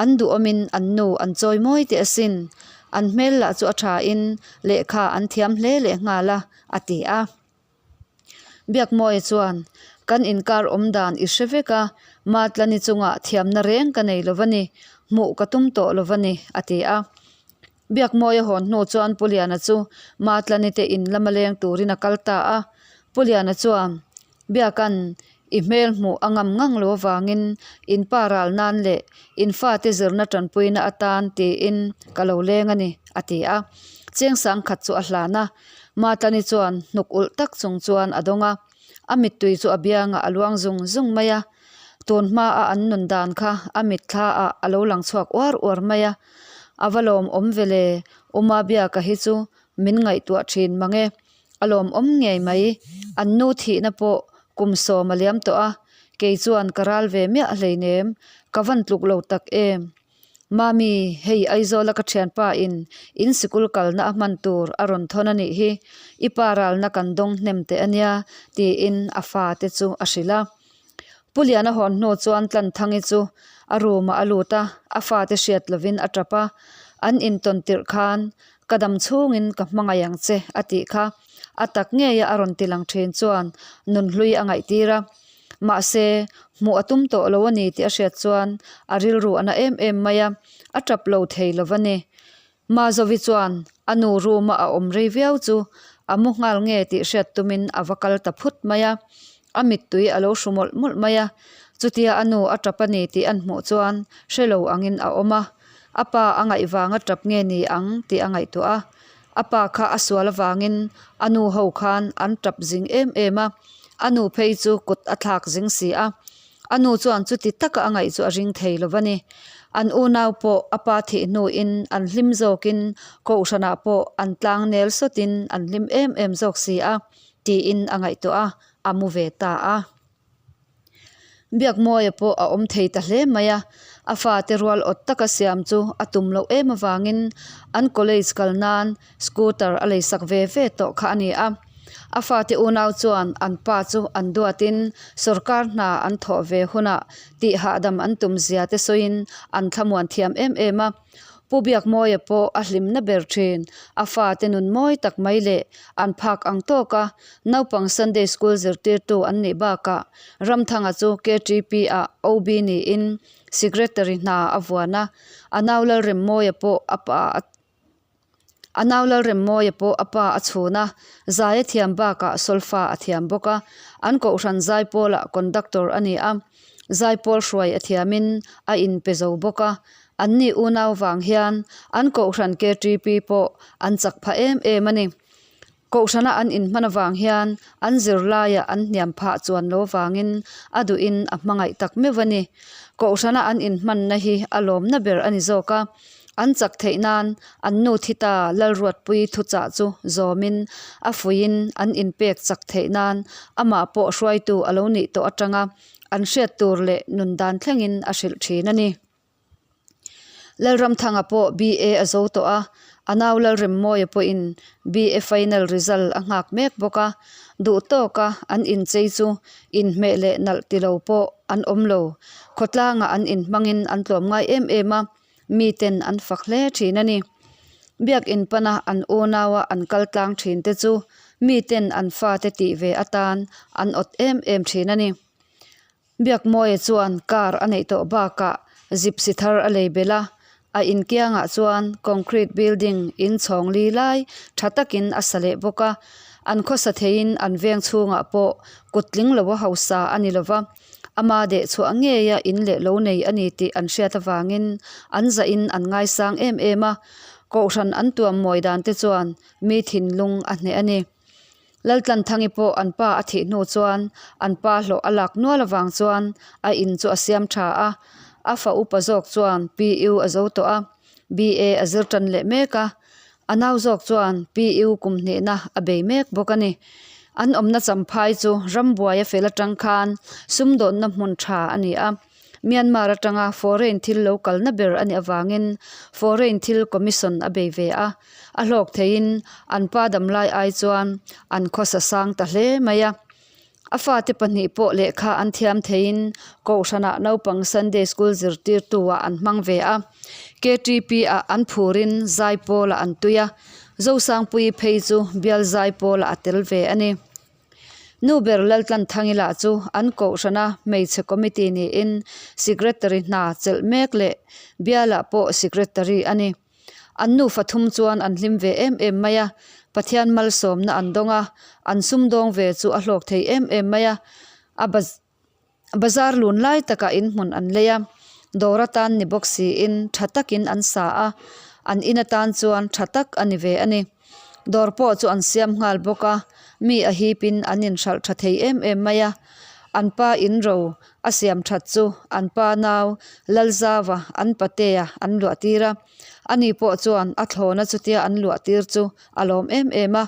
an duhawmin an nu an chawi mawi teh asin. An hmel lah chu a thain lehkha an thiam hle leh nghal a, a ti a. Biakmawia chuan, Kan inkar awm dan i hre vek a, Matlani chungah thiamna reng ka nei lo va ni, hmuh ka tum tawh lo va ni, a ti a. Biakmawia hawn hnu chuan Pu Liana chu Matlani te in lama leng turin a kal ta a. Pu Liana chuan, Biakan, i hmel hmuh a ngam ngang lo avangin in pa ral nan leh in fate zirna tanpuina atan tiin ka lo leng a ni, a ti a. Cheng sangkhat chu a hlan a. Matlani chuan hnuk ulh tak chung chuan a dawng a, a mittui chu a biangah a luang zung zung mai a. Tun hmaa an nun dan kha a mitthla ah a lo lang chhuak uar uar mai a. A va lawmawm ve le, Uma Biaka hi chu min ngaihtuah thin mang e. A lawmawm ngei mai, an nu thihna pawh kum sawm a liam tawh a, kei chuan ka ral ve miah hleinem, ka van tluk lo tak em. Mami, hei Aizawla ka thianpa in in sikul kalna a hman tur a rawn thawn a nih hi, i pa ralna kan dawng hnem teh a nia, tiin a fate chu a hrilh a. Pu Liana hawn hnu chuan Tlanthangi chu a room ah a lut a, a fate hriat lovin a tap a, an intawn tirh khan ka dam chhungin ka hmangaih ang che a tih kha a tak ngeia a rawn ti lang thin chuan nunhlui a ngaihtir a. Mahse, hmuh a tum tawh lo a ni tih a hriat chuan a rilru a na em em mai a, a tap lo thei lo va ni. Mazovi chuan a nu room-a a awm rei viau chu a mu nghal nge tih hriat tumin a va kal ta phut mai a, a mittui a lo hru mawlh mawlh mai a. Chutia a nu a tap a ni tih an hmuh chuan hre lo angin a awm a, a pa a ngaih vanga tap nge ni ang tih a ngaihtuah a. A pa kha a sual avangin a nu ho khan an tap zing em em a, a nu phei chu kut a thlak zing si a. A nu chuan chuti taka a ngaih chu a ring thei lo va ni. An unau pawh a pa thih hnuin an hlim zawkin kohhranah pawh an tlang nel sawtin an hlim em em zawk si a, tiin a ngaihtuah a, a mu ve ta a. Biakmawia pawh a awm thei ta hle mai a, a fate rual awt taka siam chu a tum loh em avangin an college kal nan scooter a leisak ve ve tawh kha a ni a. A fate unau chuan an pa chu an duatin sorkar hna an thawh ve hunah tih hahdam an tum zia te sawiin an thlamuan thiam em em a. Pu Biakmawia pawh a hlimna ber thin. A fate nun mawi tak mai leh an phak ang tawk a, naupang Sunday School zirtirtu an nih bakah Ramthanga chu KTP ah OB niin Secretary hna a vuan a, a nau Lalremmawia pawh a pa a A nau Lalremmawia pawh a pa a chhun a, zai a thiam bakah solfa a thiam bawk a, an kohhran zaipawlah conductor a ni a, zaipawl hruai a thiamin a inpe zo bawk a, anni unau vang hian an kohhran KTP pawh an chak phah em em a ni. Kohhrana an inhman avang hian an zirlaiah an hniam phah chuan lo vangin a duhin a hmangaih tak meuh a ni. Kohhrana an inhmanna hi a lawmna ber a ni zawk a. An chak theih nan an nu thi ta Lalruatpui thuchah chu zawmin a fuiin an inpek chak theih nan amah pawh hruaitu a lo nih tawh atanga an hriat tur leh nun dan thlengin a hrilh thin a ni. Lalramthanga pawh BA a zo tawh a, a nau Lalremmawia pawhin BA final result a nghak mek bawk a, duh tawka an inchei chu inhmeh leh nalh ti lo pawh an awm lo. Khawtlangah an inhmangin an tlawm ngai em em a, miten an fak hle thin a ni. Biakin pana an unaua an kal tlang thin te chu miten an fate tih ve atan an awt em em thin a ni. Biakmawia chuan car a neih tawh bakah gypsy thar a lei belh a, a inkiangah chuan concrete building in chhawng li lai tha takin a sa leh bawk a, an khawsa theiin an veng chhungah pawh kut tling lo a hausa a ni lova, ama deh chhuah ngeia in leh lo nei a ni tih an hriat avangin an zahin an ngaisang em em a, kohhran an tuam mawi dan te chuan mi thinlung a hneh a ni. Laltlanthangi pawh an pa a thih hnu chuan an pa hlawh a lak nual avang chuan a in chu a siam tha a, a fa upa zawk chuan PU a zo tawh a, BA a zir tan leh mek a, a nau zawk chuan PU kum hnihna a bei mek bawk a ni. An awmna champhai chu rambuai a fel atang khan sumdawnna hmun tha a ni a. Myanmar atanga foreign thil lo kalna ber a nih avangin foreign thil commission a bei ve a, a hlawk theiin an pa damlai ai chuan an khawsa sang ta hle mai a. A fate pahnih pawh lehkha an thiam theiin Kohhranah naupang Sunday School zirtirtu ah an hmang ve a, KTP ah an phurin Zaipawlah an tui a, Zosangpuii phei chu bial Zaipawlah a tel ve a ni. Nu ber Laltlanthangi lah chu an kohhrana hmeichhe committee niin secretary hna chelh mek leh bialah pawh secretary a ni. An nufa thum chuan an hlim ve em em mai a, Pathian malsawmna an dawng a, an sumdawng ve chu a hlawk thei em em mai a, a Bazar lun lai takah in hmun an lei a, dawr atan ni bawk siin tha takin an sa a, an in atan chuan tha tak a ni ve a ni. Dawr pawh chu an siam nghal bawk a, mi a hipin an inhralh tha thei em em mai a. An pa in ro a siam that chu an pa nau Lalzava an patea an luah tir a, ani pawh chuan a thlawna chutia an luah tir chu a lawm em em a.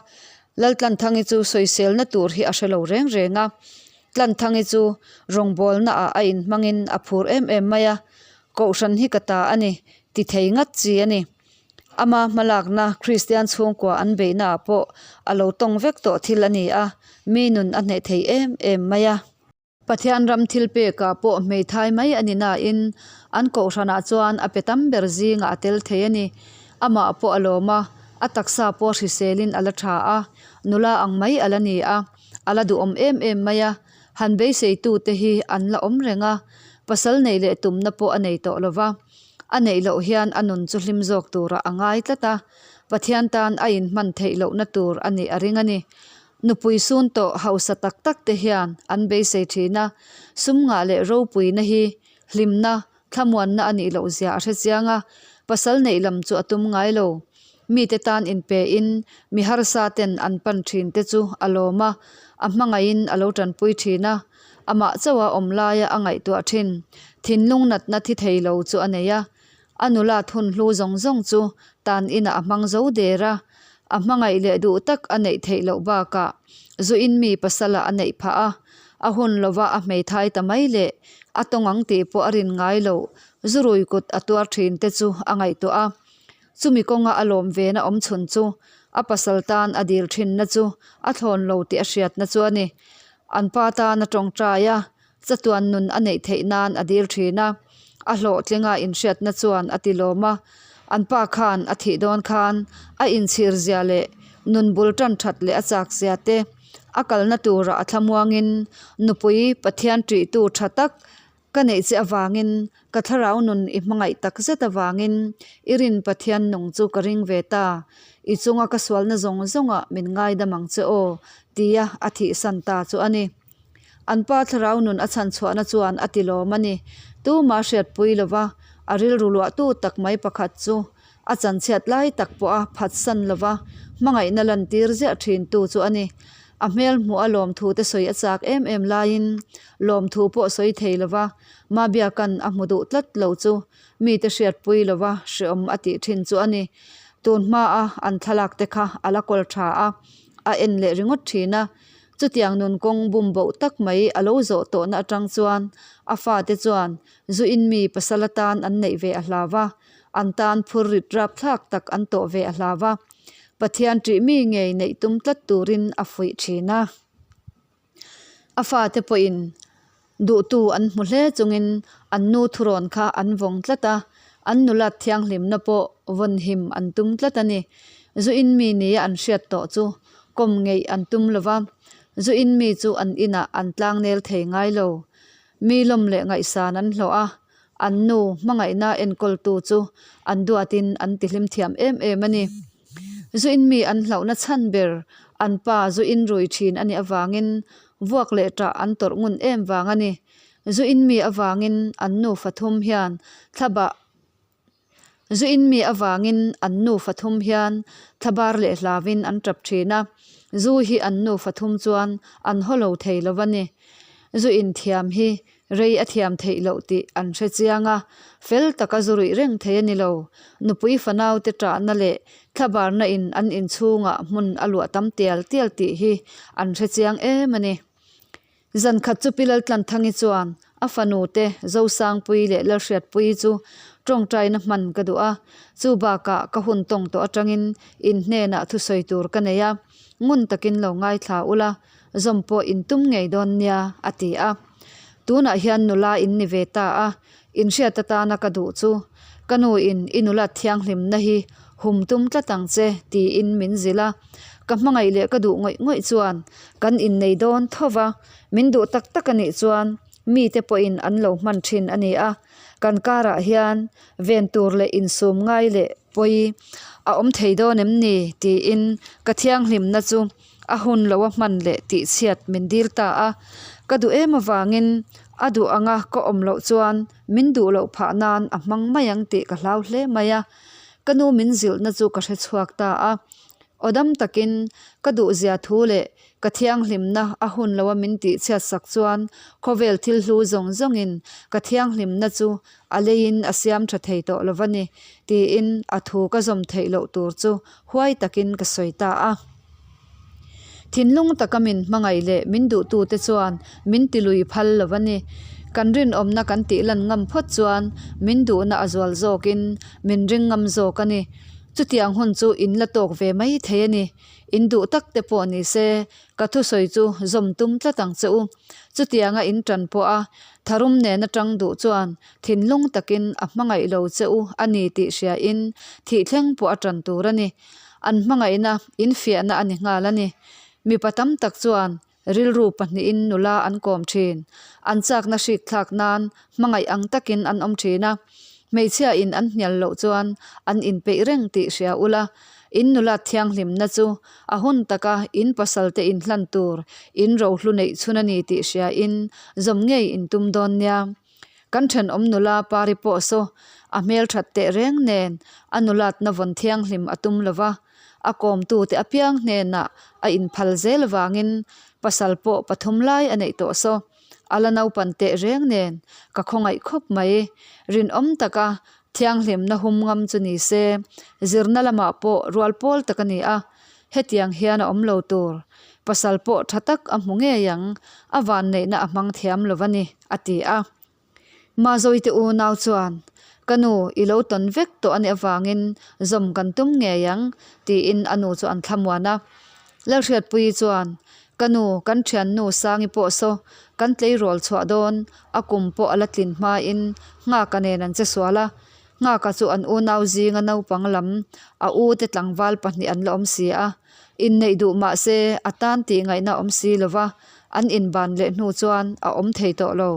Laltlanthangi chu sawiselna tur hi a hre lo reng reng a. Tlanthangi chu rawngbawlna ah a inhmangin a phur em em mai a, Kohhran hi ka ta a ni, ti thei ngat chi a ni. Ama hmalakna Kristian chhungkua an beihna ah pawh a lo tawng vek tawh thil a ni a, mi nun a hneh thei em em mai a. Pathian ram thil pekah pawh hmeithai mai a ni nain an kohhranah chuan a pe tam ber zingah a tel thei a ni. Amah pawh a lawm a, a taksa pawh hriselin a la tha a, nula ang mai a la ni a. A la duhawm em em mai a, han beiseitute hi an la awm reng a, pasal neih leh tumna pawh a nei tawh lo va, a neih loh hian a nun chu hlim zawk turah a ngai tlat a, Pathian tan a inhman theih lohna tur a nih a ring a ni. Nupui sun tawh hausa tak tak te hian an beisei thin a, sum ngah leh ropuina hi hlimna Thlamuanna a nih loh zia a hre chiang a, pasal neih lam chu a tum ngai lo. Mite tan inpe in mi harsa ten an pan thin te chu a lawm a, a hmangaihin a lo tanpui thin a, amah chauha awm laia a ngaihtuah thin. Thinlung natna thi thei lo chu a nei a, a nula thun hlu zawng zawng chu tan inah a hmang zo der a, a hmangaih leh duh tak a neih theih loh bakah zuin mi pasala a neih phah a, A hun lova a hmeithai ta mai leh a tawng ang tih pawh a rin ngai loh. Zurui kut a tuar thin te chu a ngaihtuah a. Chumi kawnga a lawm ve na awm chhun chu a pasal tan a dil thinna chu a thlawn lo tih a hriatna chu a ni. An pa tan a tawngtai a, chatuan nun a neih theih nan a dil thin a. A hlawhtlinga inhriatna chuan a ti lawm a. An pa khan a thih dawn khan a inchhir zia leh nun bul tan that leh a chak zia te, A kalna turah a thlamuangin nupui Pathian ṭihtu ṭha tak ka neih che avangin ka thlarau nun i hmangaih tak zet avangin i rin Pathian nung chu ka ring ve ta. I chunga ka sualna zawng zawngah min ngaidam ang che aw tia a thihsan ta chu a ni. An pa thlarau nun a chhan chhuahna chuan a ti lawm a ni. Tuma hriatpui lova a rilru luahtu tak mai pakhat chu a chanchhiat lai tak pawha phatsan lova hmangaihna lantir ziah thintu chu a ni. A hmel hmuh a lawmthu te sawi a chak em em laiin lawmthu pawh sawi thei lova Mabiaka'n a hmu duh tlat lo chu mite hriatpui lova hreawm a tih thin chu a ni. Tun hmaa an thlalak te kha a la kawl tha a, a en leh ringawt thin a. Chutiang nun kawng bum boh tak mai a lo zawh tawhna atang chuan a fate chuan zu in mi pasal atan an neih ve a hlau va, an tan phur rit rapthlak tak an tawh ve a hlau va. Pathian ṭih mi ngei neih tum tlat turin a fuih thin a. A fate pawhin duhtu an hmu hle chungin an nu thurawn kha an vawng tlat a, an nulat thianghlimna pawh vawnhim an tum tlat a ni. Zu in mi nia an hriat tawh chu kawm ngeih an tum lo va, zu in mi chu an inah an tlangnel thei ngai lo. Mi lawm leh ngaihsan an hlawh a, an nu hmangaihna enkawltu chu an duatin an tihlim thiam em em a ni. Zu in mi an hlauhna chhan ber an pa zu in rui thin a nih avangin vuak leh ṭah an tawrh ngun em vang a ni. Zu in mi avangin an nufa thum hian thlabah Zu in mi avangin an nufa thum hian thlabar leh hlauin an ṭap ṭhin a, zu hi an nufa thum chuan an haw lo thei lo a ni. Zu in thiam hi Rei a thiam theih loh tih an hre chiang a, fel taka zu ruih reng thei a ni lo. Nupui fanaute ṭahna leh thlabarna in an inchhungah hmun a luah tam tial tial tih hi an hre chiang em a ni. Zankhat chu Pi Laltlanthangi chuan a fanute Zosangpuii leh Lalhriatpuii chu ṭawngṭaina hman ka duh a, chu bakah ka hun tawng tawh aṭangin in hnenah thusawi tur ka nei a, ngun takin lo ngaithla ula, zawm pawh in tum ngei dawn nia, a ti a. Tunah hian nula in ni ve ta a, in hriat atana ka duh chu ka nu in i nula thianghlimna hi hum tum tlat ang che tiin min zilh a. Ka hmangaih leh ka duh ngawih ngawih chuan kan innei dawn tho va, min duh tak tak a nih chuan mite pawhin an lo hman thin a ni a. Kan karah hian ven tur leh insum ngai leh pawi a awm thei dawn em ni tiin ka thianghlimna chu a hun lo a hman leh tih chhiat min dil ta a, ka duh em avangin a duh anga ka awm loh chuan min duh loh phah nan a hmang mai ang tih ka hlau hle mai a, ka nu min zilhna chu ka hre chhuak ta a, aw dam takin ka duh zia thu leh ka thianghlimna a hun lo a min tih chhiat sak chuan khawvel thil hlu zawng zawngin ka thianghlimna chu a leiin a siam tha thei tawh lo va ni tiin a thu ka zawm theih loh tur chu huai takin ka sawi ta a. Thinlung taka min hmangaih leh min duhtute chuan min ti lui phal lo a ni. Kan rinawmna kan tih lan ngam phawt chuan min duhna a zual zawkin min ring ngam zawk a ni. Chutiang hun chu in la tawk ve mai thei a ni. In duh tak te pawh ni se ka thusawi chu zawm tum tlat ang che u. Chutianga in tan pawh a tharum nena tang duh chuan thinlung takin a hmangaih lo che u a ni tih hriain thih thleng pawh a tan tur a ni. An hmangaihna infiahna a ni nghal a ni. Mipa tam tak chuan rilru pahnihin nula an kawm thin. An chakna hrik thlak nan hmangaih ang takin an awm thin a. Hmeichhia in an hnial loh chuan an inpeih reng tih hria ula, in nula thianghlimna chu a hun taka in pasalte inhlan tur in rohlu neih chhun a ni tih hria in zawm ngei in tum dawn nia. Kan thenawm nula Pari pawh saw a hmelthat teh reng nen a nulatna vawn thianghlim a tum lo va, a kawmtute apiang hnenah a inphal zel vangin pasal pawh pathum lai a neih tawh saw. A la naupan teh reng nen ka khawngaih khawp mai. Rinawm taka thianghlimna hum ngam chu ni se, zirna lamah pawh rual pawl tak a ni a, hetiang hian a awm lo tur. Pasal pawh tha tak a hmu ngei ang, a vanneihna a hmang thiam lo a ni, a ti a. Mazoite unau chuan, Ka nu, i lo tawn vek tawh a nih avangin zawm kan tum ngei ang, tiin a nu chu an thlamuan a. Lalhriatpuii chuan, Ka nu, kan thiannu Sangi pawh saw kan tleirawl chhuah dawn, a kum pawh a la tlin hmain Nghaka nen an che sual a. Nghaka chu an unau zinga naupang lam, a u te tlangval pahnih an la awm si a. Inneih duh mah se a tan tih ngaihna awm si lo va, an inban leh hnu chuan a awm thei tawh lo.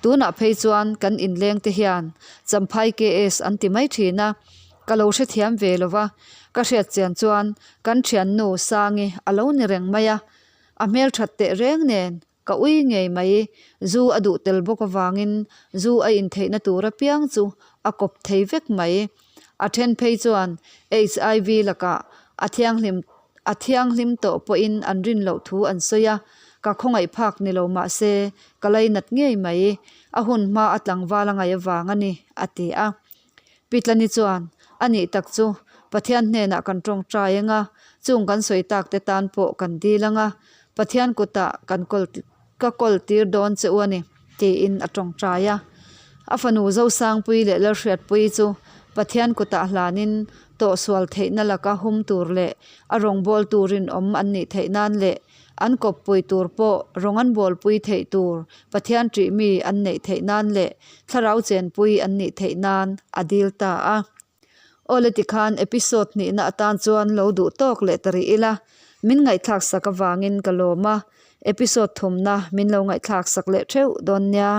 Tunah phei chuan kan inleng te hian Champhai KS an ti mai thin a, ka lo hrethiam ve lo va, ka hriat chian chuan kan thiannu Sangi a lo ni reng mai a, a hmelthat teh reng nen Ka ui ngei mai, zu a duh tel bawk avangin zu a intheihna tur apiang chu a kawp thei vek mai. A then phei chuan HIV lakah a thianghlim A thianghlim tawh pawhin an rin loh thu an sawi a, ka khawngaih phak ni lo mah se ka lainat ngei mai, a hun hma a tlangval a ngaih avang a ni, a ti a. Pitlani chuan, A nih tak chu, Pathian hnenah kan tawngtai ang a, chung kan sawi tak te tan pawh kan dil ang a, Pathian kutah kan kawl ka kawl tir dawn che u a ni, tiin a tawngtai a. A fanu Zosangpuii leh Lalhriatpuii chu Pathian kutah hlanin tawhsual theihna laka hum tur leh a rawngbawltu rinawm an nih theih nan leh an kawppui tur pawh rawng an bawlpui theih tur Pathian ṭih mi an neih theih nan leh thlarau chenpui an nih theih nan a dil ta a. Awle tikhan episode hnihna atan chuan lo duh tawk leh ta rih ila, min ngaihthlak sak avangin ka lawm a, episode thumna min lo ngaihthlak sak leh theuh dawn nia.